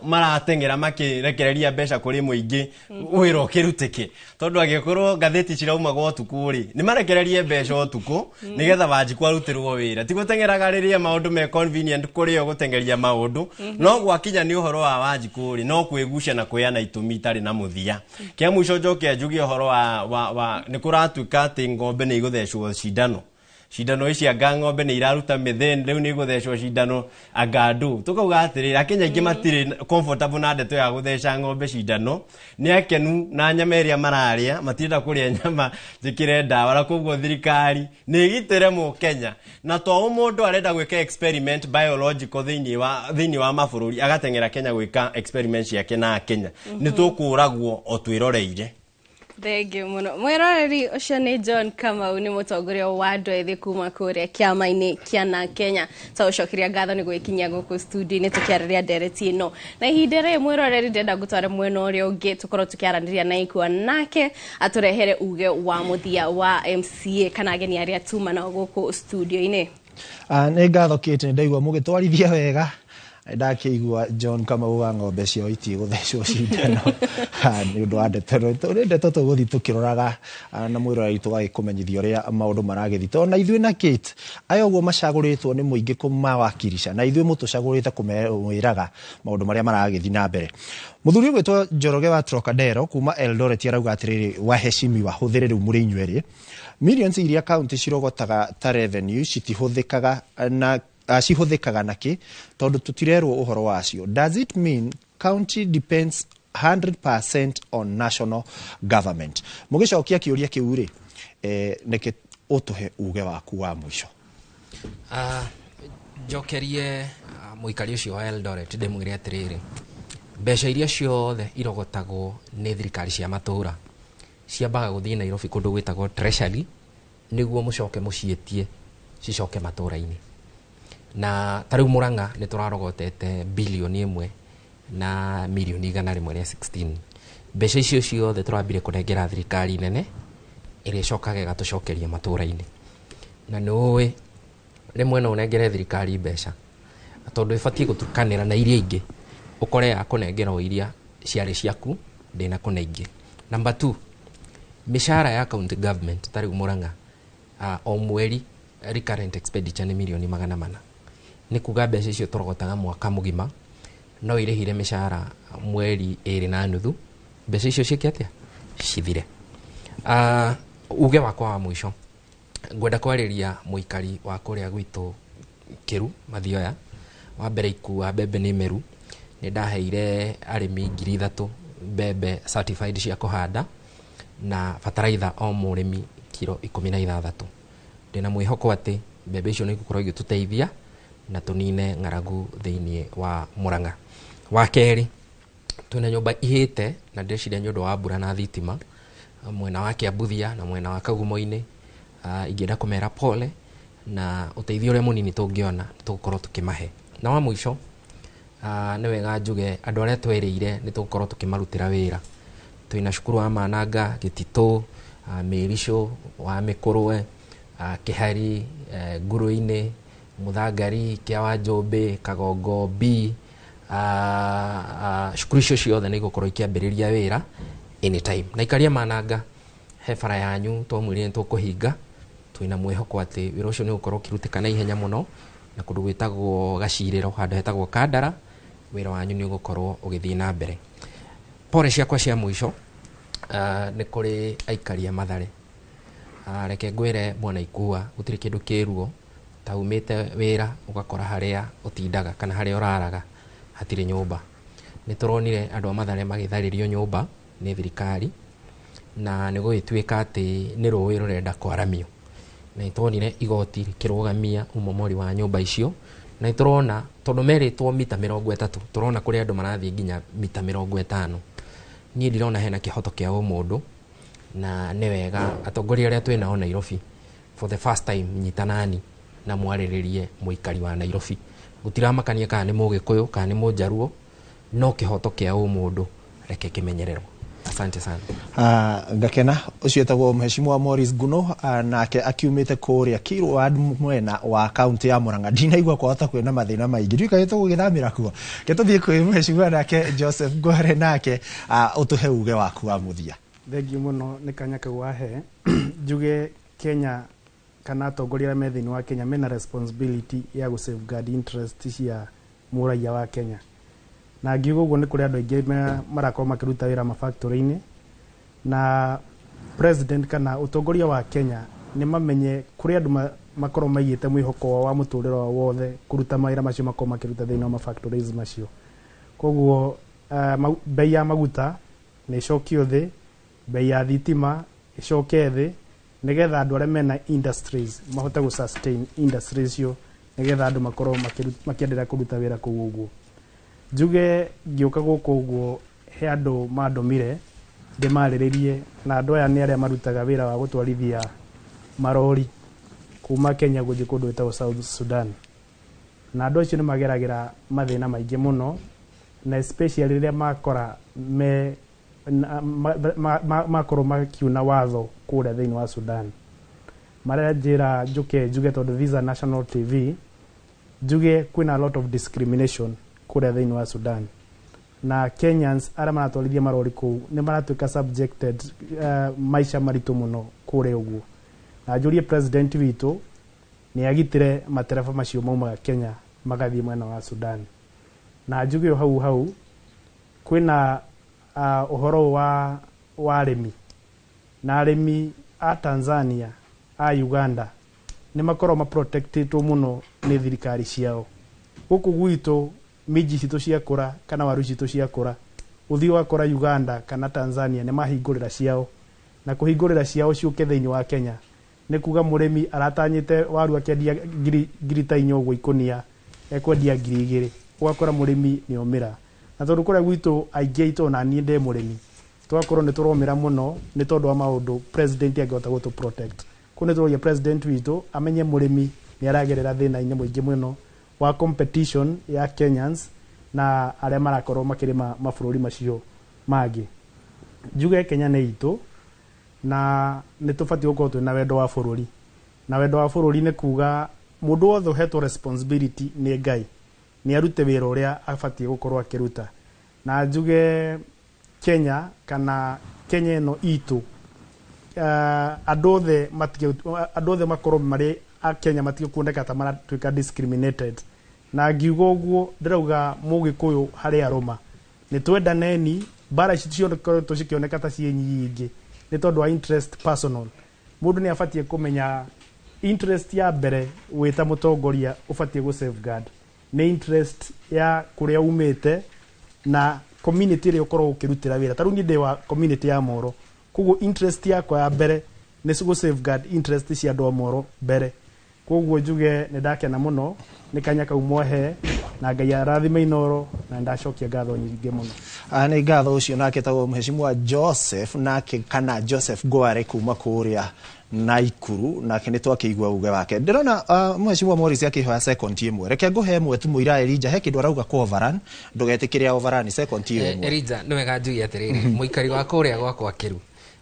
marateng'era makĩrekereria mbeca kũrĩ mũingĩ wĩra ũkĩrutĩke, tondũ angĩkorwo ngathĩti ciraumaga ũtukũ rĩ, nĩ marekererie mbeca ũtukũ nĩgetha Wanjikũ arutĩrwo wĩra, ti gũteng'eraga rĩrĩa maũndũ me convenient kũrĩ o gũteng'eria maũndũ. No gwakinya nĩ ũhoro wa Wanjikũ rĩ, no kwĩgucia na kwĩana itũmi itarĩ na mũthia. Kĩa mũico njoke njuge ũhoro wa nĩ kũratuĩka atĩ ng'ombe nĩ igũthecwo cindano, cindano ici anga ng'ombe nĩ iraruta methane, rĩu nĩ igũthecwo cindano anga ndũ. Tũkauga atĩrĩrĩ, Akenya aingĩ matirĩ comfortable na ndeto ya gũtheca ng'ombe cindano, nĩ akenu na nyama ĩrĩa mararĩa, matirenda kũrĩa nyama njĩkĩre ndawa, na koguo thirikari nĩ ĩgitĩre mũkenya. Na to mũndũ arenda gwĩka experiment biological thĩinĩ wa mabũrũri, agateng'era Kenya gwĩka experiment ciake na Kenya, nĩ tũkũragwo o twĩroreire. Thank you mũno mwĩroreri ũcio nĩ John Kamau, nĩ mũtongoria wa andũ ethĩ kuma kũrĩa kĩama-inĩ kĩa na Kenya. Tũgũcokeria ngatho nĩ gwĩkinyia gũkũ studio-inĩ tũkĩarĩria ndereti ĩno. Na ihinda rĩrĩ mwĩroreri ndĩrenda ngũtware mwena ũrĩa ũngĩ tũkorwo tũkĩaranĩria na Ikua, nake atũrehere uge wa mũthia wa MCA kana ageni arĩa tuma nao gũkũ studio-inĩ. Nĩ ngatho Kate, nĩ ndaigua mũgĩtwarithia wega. Ndakĩigua John Kamau wa ng'ombe ciao itigũthecwo cindano nĩ ũndũ wa ndeto ĩno. Nĩ ndeto tũgũthiĩ tũkĩroraga na mwĩroreri tũgagĩkũmenyithia ũrĩa maũndũ maragĩthiĩ, tondũ na ithuĩ na Kate aya ũguo macagũrĩtwo nĩ mũingĩ kũmawakilisha, na ithuĩ mũtũcagũrĩte kũmwĩraga maũndũ marĩa maragĩthiĩ na mbere. Mũthuri ũgwĩtwo Njoroge wa Trocadero kuma Eldoret arauga atĩrĩrĩ, waheshimiwa, hũthĩre rĩu mũrĩ inyuerĩ millions iria county cirogotaga ta revenue citihũthĩkaga na Cihũthĩkaga nakĩ tondũ tũtirerwo ũhoro wacio? Does it mean county depends 100% on national government? Mũgĩcokia kĩũria kĩu rĩ, nĩkĩ ũtũhe uge waku wa mũico. Njokerie mũikari ũcio wa Eldoret, ndĩmwĩre atĩrĩrĩ, mbeca iria ciothe irogotagwo nĩ thirikari cia matũra ciambaga gũthiĩ Nairobi kũndũ gwĩtagwo treasury, nĩguo mũcoke mũciĩtie cicoke matũra-inĩ. Na ta rĩu Mũrang'a nĩ tũrarogotete 1,116 million. Mbeca icio ciothe tũrambire kũnengera thirikari nene, ĩrĩa ĩcokaga ĩgatũcokeria matũra-inĩ. Na nĩ ũĩ rĩmwe no ũnengere thirikari mbeca tondũ ĩbatiĩ gũtukanĩra na iria ingĩ, ũkore yakũnengera o iria ciarĩ ciaku, ndĩnakũne ingĩ. Number two, mĩcara ya county government ta rĩu Mũrang'a, o mweri recurrent expenditure nĩ 400 million. Nĩ kuga mbeca icio tũrogotaga mwaka mũgima no irĩhire mĩcara mweri 2.5, mbeca icio ciĩke atĩa? Cithire. Uge wakwa wa mũico, ngwenda kwarĩria mũikari wa kũrĩa gwitũ Kĩru Mathioya. Wa mbere, ikua mbembe nĩ meru, nĩ ndaheire arĩmi 3,000 mbembe certified cia kũhanda na bataraitha o mũrĩmi kiro 16. Ndĩna mwĩhoko atĩ mbembe icio nĩ igũkorwo igĩtũteithia na tũnine ng'aragu thĩinĩ wa Mũrang'a. Wa kerĩ, twĩna nyũmba ihĩte na ndĩreciria nĩ ũndũ wa mbura na thitima mwena wa Kĩambuthia na mwena wa Kagumo-inĩ. Ingĩenda kũmera pole na ũteithio ũrĩa mũnini tũngĩona tũgũkorwo tũkĩmahe. Na wa mũico, nĩ wega njuge andũ arĩa twerĩire nĩ tũgũkorwo tũkĩmarutĩra wĩra. Twĩna cukuru wa Mananga, Gĩtitũ, Mĩricũ wa Mĩkũrwe, Kĩhari, Ngũrũ-inĩ, Mũthangari, Kĩa wa Njũmbĩ, Kagongo B. Cukuru icio ciothe nĩ igũkorwo ikĩambĩrĩria wĩra anytime. Na ikaria Mananga, he bara yanyu twamwĩrire nĩ tũkũhinga, twĩna mwĩhoko atĩ wĩra ũcio nĩ ũgũkorwo ũkĩrutĩka na ihenya mũno. Na kũndũ gwĩtagwo Gacirĩro, handũ hetagwo Kandara, wĩra wanyu nĩ ũgũkorwo ũgĩthiĩ na mbere. Pore ciakwa cia mũico nĩ kũrĩ aikari a Mathare. Reke ngwĩre mwana ikua, gũtirĩ kĩndũ kĩruo ta umĩte wĩra ũgakora harĩa ũtindaga kana harĩa ũraraga hatirĩ nyũmba. Nĩ tũronire andũ a Mathare magĩtharĩrio nyũmba nĩ thirikari, na nĩ gũgĩtuĩka atĩ nĩ rũĩ rũrenda kwaramio, na nĩtwonire igoti rĩkĩrũgamia umomori wa nyũmba icio. Na nĩtũrona tondũ merĩtwo mita 30, tũrona kũrĩ andũ marathiĩ nginya mita 50. Niĩ ndirona hena kĩhoto kĩa ũmũndũ, na nĩ wega atongoria arĩa twĩ nao Nairobi, for the first time nyitanani na mwarĩrĩrie mũikari wa Nairobi. Gũtiramakania kana nĩ Mũgĩkũyũ kana nĩ Mũnjaruo, no kĩhoto kĩa ũmũndũ reke kĩmenyererwo. Asante sana. Ngakena ũcio etagwo Mheshimiwa Morris Guno, nake akiumĩte kũrĩa Kiru Ward mwena wa kaunti ya Murang'a. Ndinaigua kwahota kwĩna mathĩna maingĩ, ndiũĩ kana tũgũgĩthamĩra kuo. Ke tũthiĩ kwĩ Mheshimiwa nake Joseph Ngware, nake ũtũhe uge waku wa mũthia. Thengiũ mũno nĩ kanya kau wahe njuge Kenya kana atongoria arĩa me thĩinĩ wa Kenya mena responsibility ya gũ safeguard interest cia mũraia wa Kenya. Na ngiuga ũguo, nĩ kũrĩ andũ aingĩ marakorwo makĩruta wĩra mafactory-inĩ, na president kana ũtongoria wa Kenya nĩ mamenye kũrĩ andũ makorwo maigĩte mwĩhoko wao wa mũtũrĩre wao wothe kũruta mawĩra macio makorwo makĩruta thĩinĩ wa mafactories macio. Koguo bei ya maguta nĩ ĩcokio thĩ, bei ya thitima ĩcoke thĩ, nĩgetha andũ arĩa mena industries mahote gũ sustain industries icio, nĩgetha andũ makorwo makĩendelea kũruta wĩra kũu. Ũguo njuge ngĩũka gũkũ ũguo, he andũ mandũmire ndĩmarĩrĩrie, na andũ aya nĩ arĩa marutaga wĩra wa gũtwarithia marori kuma Kenya gũthiĩ kũndũ gwĩtagwo South Sudan. Na andũ acio nĩ mageragĩra mathĩna maingĩ mũno, na especially rĩrĩa makora me makorwo makiuna watho kũrĩa thĩinĩ wa Sudan. Maranjĩra njũke njuge, tondũ these are national TV, njuge kwĩna a lot of discrimination kũrĩa thĩinĩ wa Sudan, na Kenyans arĩa maratwarithia marori kũu nĩ maratuĩka subjected maica maritũ mũno kũrĩa ũguo. Na njũrie president witũ nĩ agitĩre matereba macio maumaga Kenya magathiĩ mwena wa Sudan. Na njuge o hau hau kwĩna ũhoro wa arĩmi, na arĩmi a Tanzania, a Uganda Nĩ makoragwo maprotectĩtwo mũno nĩ thirikari ciao. Gũkũ gwitũ minji citũ ciakũra kana waru citũ ciakũra, ũthiĩ ũgakora Uganda kana Tanzania nĩ mahingũrĩra ciao, na kũhingũrĩra ciao ciũke thĩinĩ wa Kenya nĩ kuga mũrĩmi aratanyĩte waru akĩendia 4,000 ũguo ikũnia, ekwendia 2,000. Ũgakora mũrĩmi nĩ omĩra, na tondũ kũrĩa gwitũ aingĩ aitũ, ona niĩ ndĩ mũrĩmi, tũgakorwo nĩ tũromĩra mũno nĩ tondũ wa maũndũ president angĩhota gũtũ protect. Kũu nĩ tũroria president witũ amenye mũrĩmi nĩ aragerera thĩna-inĩ mũingĩ mũno wa competition ya Kenyans na arĩa marakorwo makĩrĩma mabũrũri macio mangĩ. Njuge Kenya nĩ itũ na nĩ tũbatiĩ gũkorwo twĩna wendo wa bũrũri, na wendo wa bũrũri nĩ kuga mũndũ wothe ũhetwo responsibility nĩ Ngai nĩ arute wĩra ũrĩa abatiĩ gũkorwo akĩruta. Na njuge Kenya kana Kenya ĩno itũ, andũ othe makorwo marĩ a Kenya, matige kuoneka ta maratuĩka discriminated. Na ngiuga ũguo ndĩrauga mũgĩkũyũ harĩa arũma nĩ twendaneni. Mbara ici cionekoretwo cikĩoneka ta ciĩ nyingĩ nĩ tondũ wa interest personal. Mũndũ nĩ abatiĩ kũmenya interest ya mbere wĩ ta mũtongoria ũbatiĩ gũ safeguard nĩ interest ya kũrĩa umĩte na community ĩrĩa ũkoragwo ũkĩrutĩra wĩra. Ta rĩu niĩ ndĩ wa community ya Moro, koguo interest yakwa ya mbere nĩ gũ safeguard interest cia andũ a Moro mbere. Koguo njuge nĩ ndakena mũno nĩ kanya kau mwahe, na Ngai arathime Inoro, na ndacokia ngatho nyingĩ mũno. Ah, nĩ ngatho. Ũcio nake tagwo mheshimiwa Joseph nake kana Joseph Ngware kuma kũrĩa Naikuru, nake nĩ twakĩigua uge wake. Ndĩrona mheshimiwa Morris akĩhoya second ĩmwe. Reke ngũhe ĩmwe tu mũira. Elijah he kĩndũ arauga kwa overrun, ndũgetĩkĩre overrun, second ĩyo ĩmwe. Elijah, nĩ wega njuge atĩrĩrĩ, mũikari wa kũrĩa gwakwa Kĩru,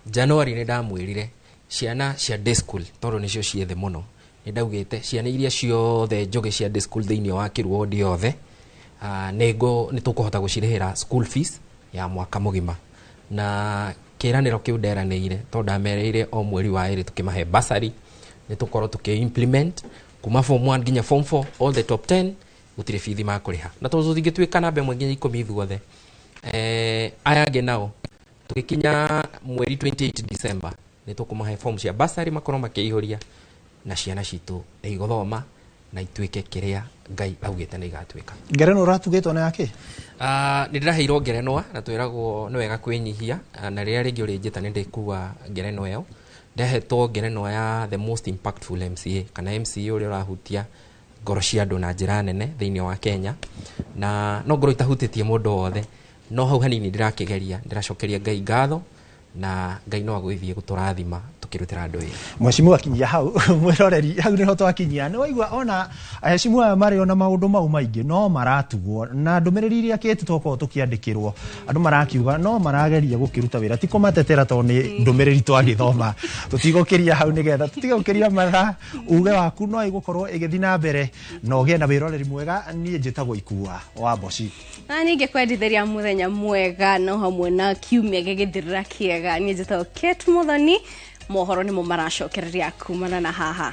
January nĩ ndamwĩrire ciana cia day school, tondũ nĩcio ciĩ thĩ mũno, nĩ ndaugĩte ciana iria ciothe njũgĩ cia day school thĩinĩ wa Kĩru ward yothe, nĩ tũkũhota gũcirĩhĩra school fees ya mwaka mũgima. Na kĩranĩro kĩu nderanĩire, tondũ ndamereire o mweri wa ĩrĩ tũkĩmahe bursary, nĩ tũkorwo tũkĩ implement kuma form 1 nginya form 4, all the top 10 gũtirĩ bithi makũrĩha. Na tondũ tũtingĩtuĩka namba ĩmwe nginya 10 ithuothe, aya angĩ nao tũgĩkinya mweri 28 December nĩ tũkũmahe form cia bursary makorwo makĩihũria, na ciana citũ nĩ igũthoma na ituĩke kĩrĩa Ngai augĩte nĩ igatuĩka. Ngerenwa ũratugĩtwo na yake? Nĩ ndĩraheirwo ngerenwa, na twĩragwo nĩ wega kwĩnyihia. Na rĩrĩa rĩngĩ ũrĩnjĩta nĩ ndĩkua ngerenwa ĩyo. Ndehetwo ngerenwa ya the most impactful MCA, kana MCA ũrĩa ũrahutia ngoro cia andũ na njĩra nene thĩinĩ wa Kenya, na no ngorwo itahutĩtie mũndũ wothe, no hau hanini ndĩrakĩgeria. Ndĩracokeria Ngai ngatho, na Ngai no agũthiĩ gũtũrathima tũkĩrutĩra andũ wĩra. Mheshimiwa, kinyia hau. Mwĩroreri, hau nĩho twakinyia. Nĩ waigua ona aheshimiwa aya marĩ ona maũndũ mau maingĩ no maratugwo na ndũmĩrĩri iria kĩti twakorwo tũkĩandĩkĩrwo, andũ marakiuga no marageria gũkĩruta wĩra. Ti kũmatetera tondũ nĩ ndũmĩrĩri twagĩthoma. Tũtigũkĩria hau nĩgetha tũtigũkĩria mathaa. Uge waku no ĩgũkorwo ĩgĩthiĩ na mbere na ũgĩe na wĩroreri mwega. Niĩ njĩtagwo Ikua wa Mboci. Na ningĩ kwendithĩria mũthenya mwega no hamwe na kiumia gĩgĩthirĩra kĩega. Niĩ njĩtagwo Kate Muthoni. Mohoro nĩmo maracokereria kumana na haha.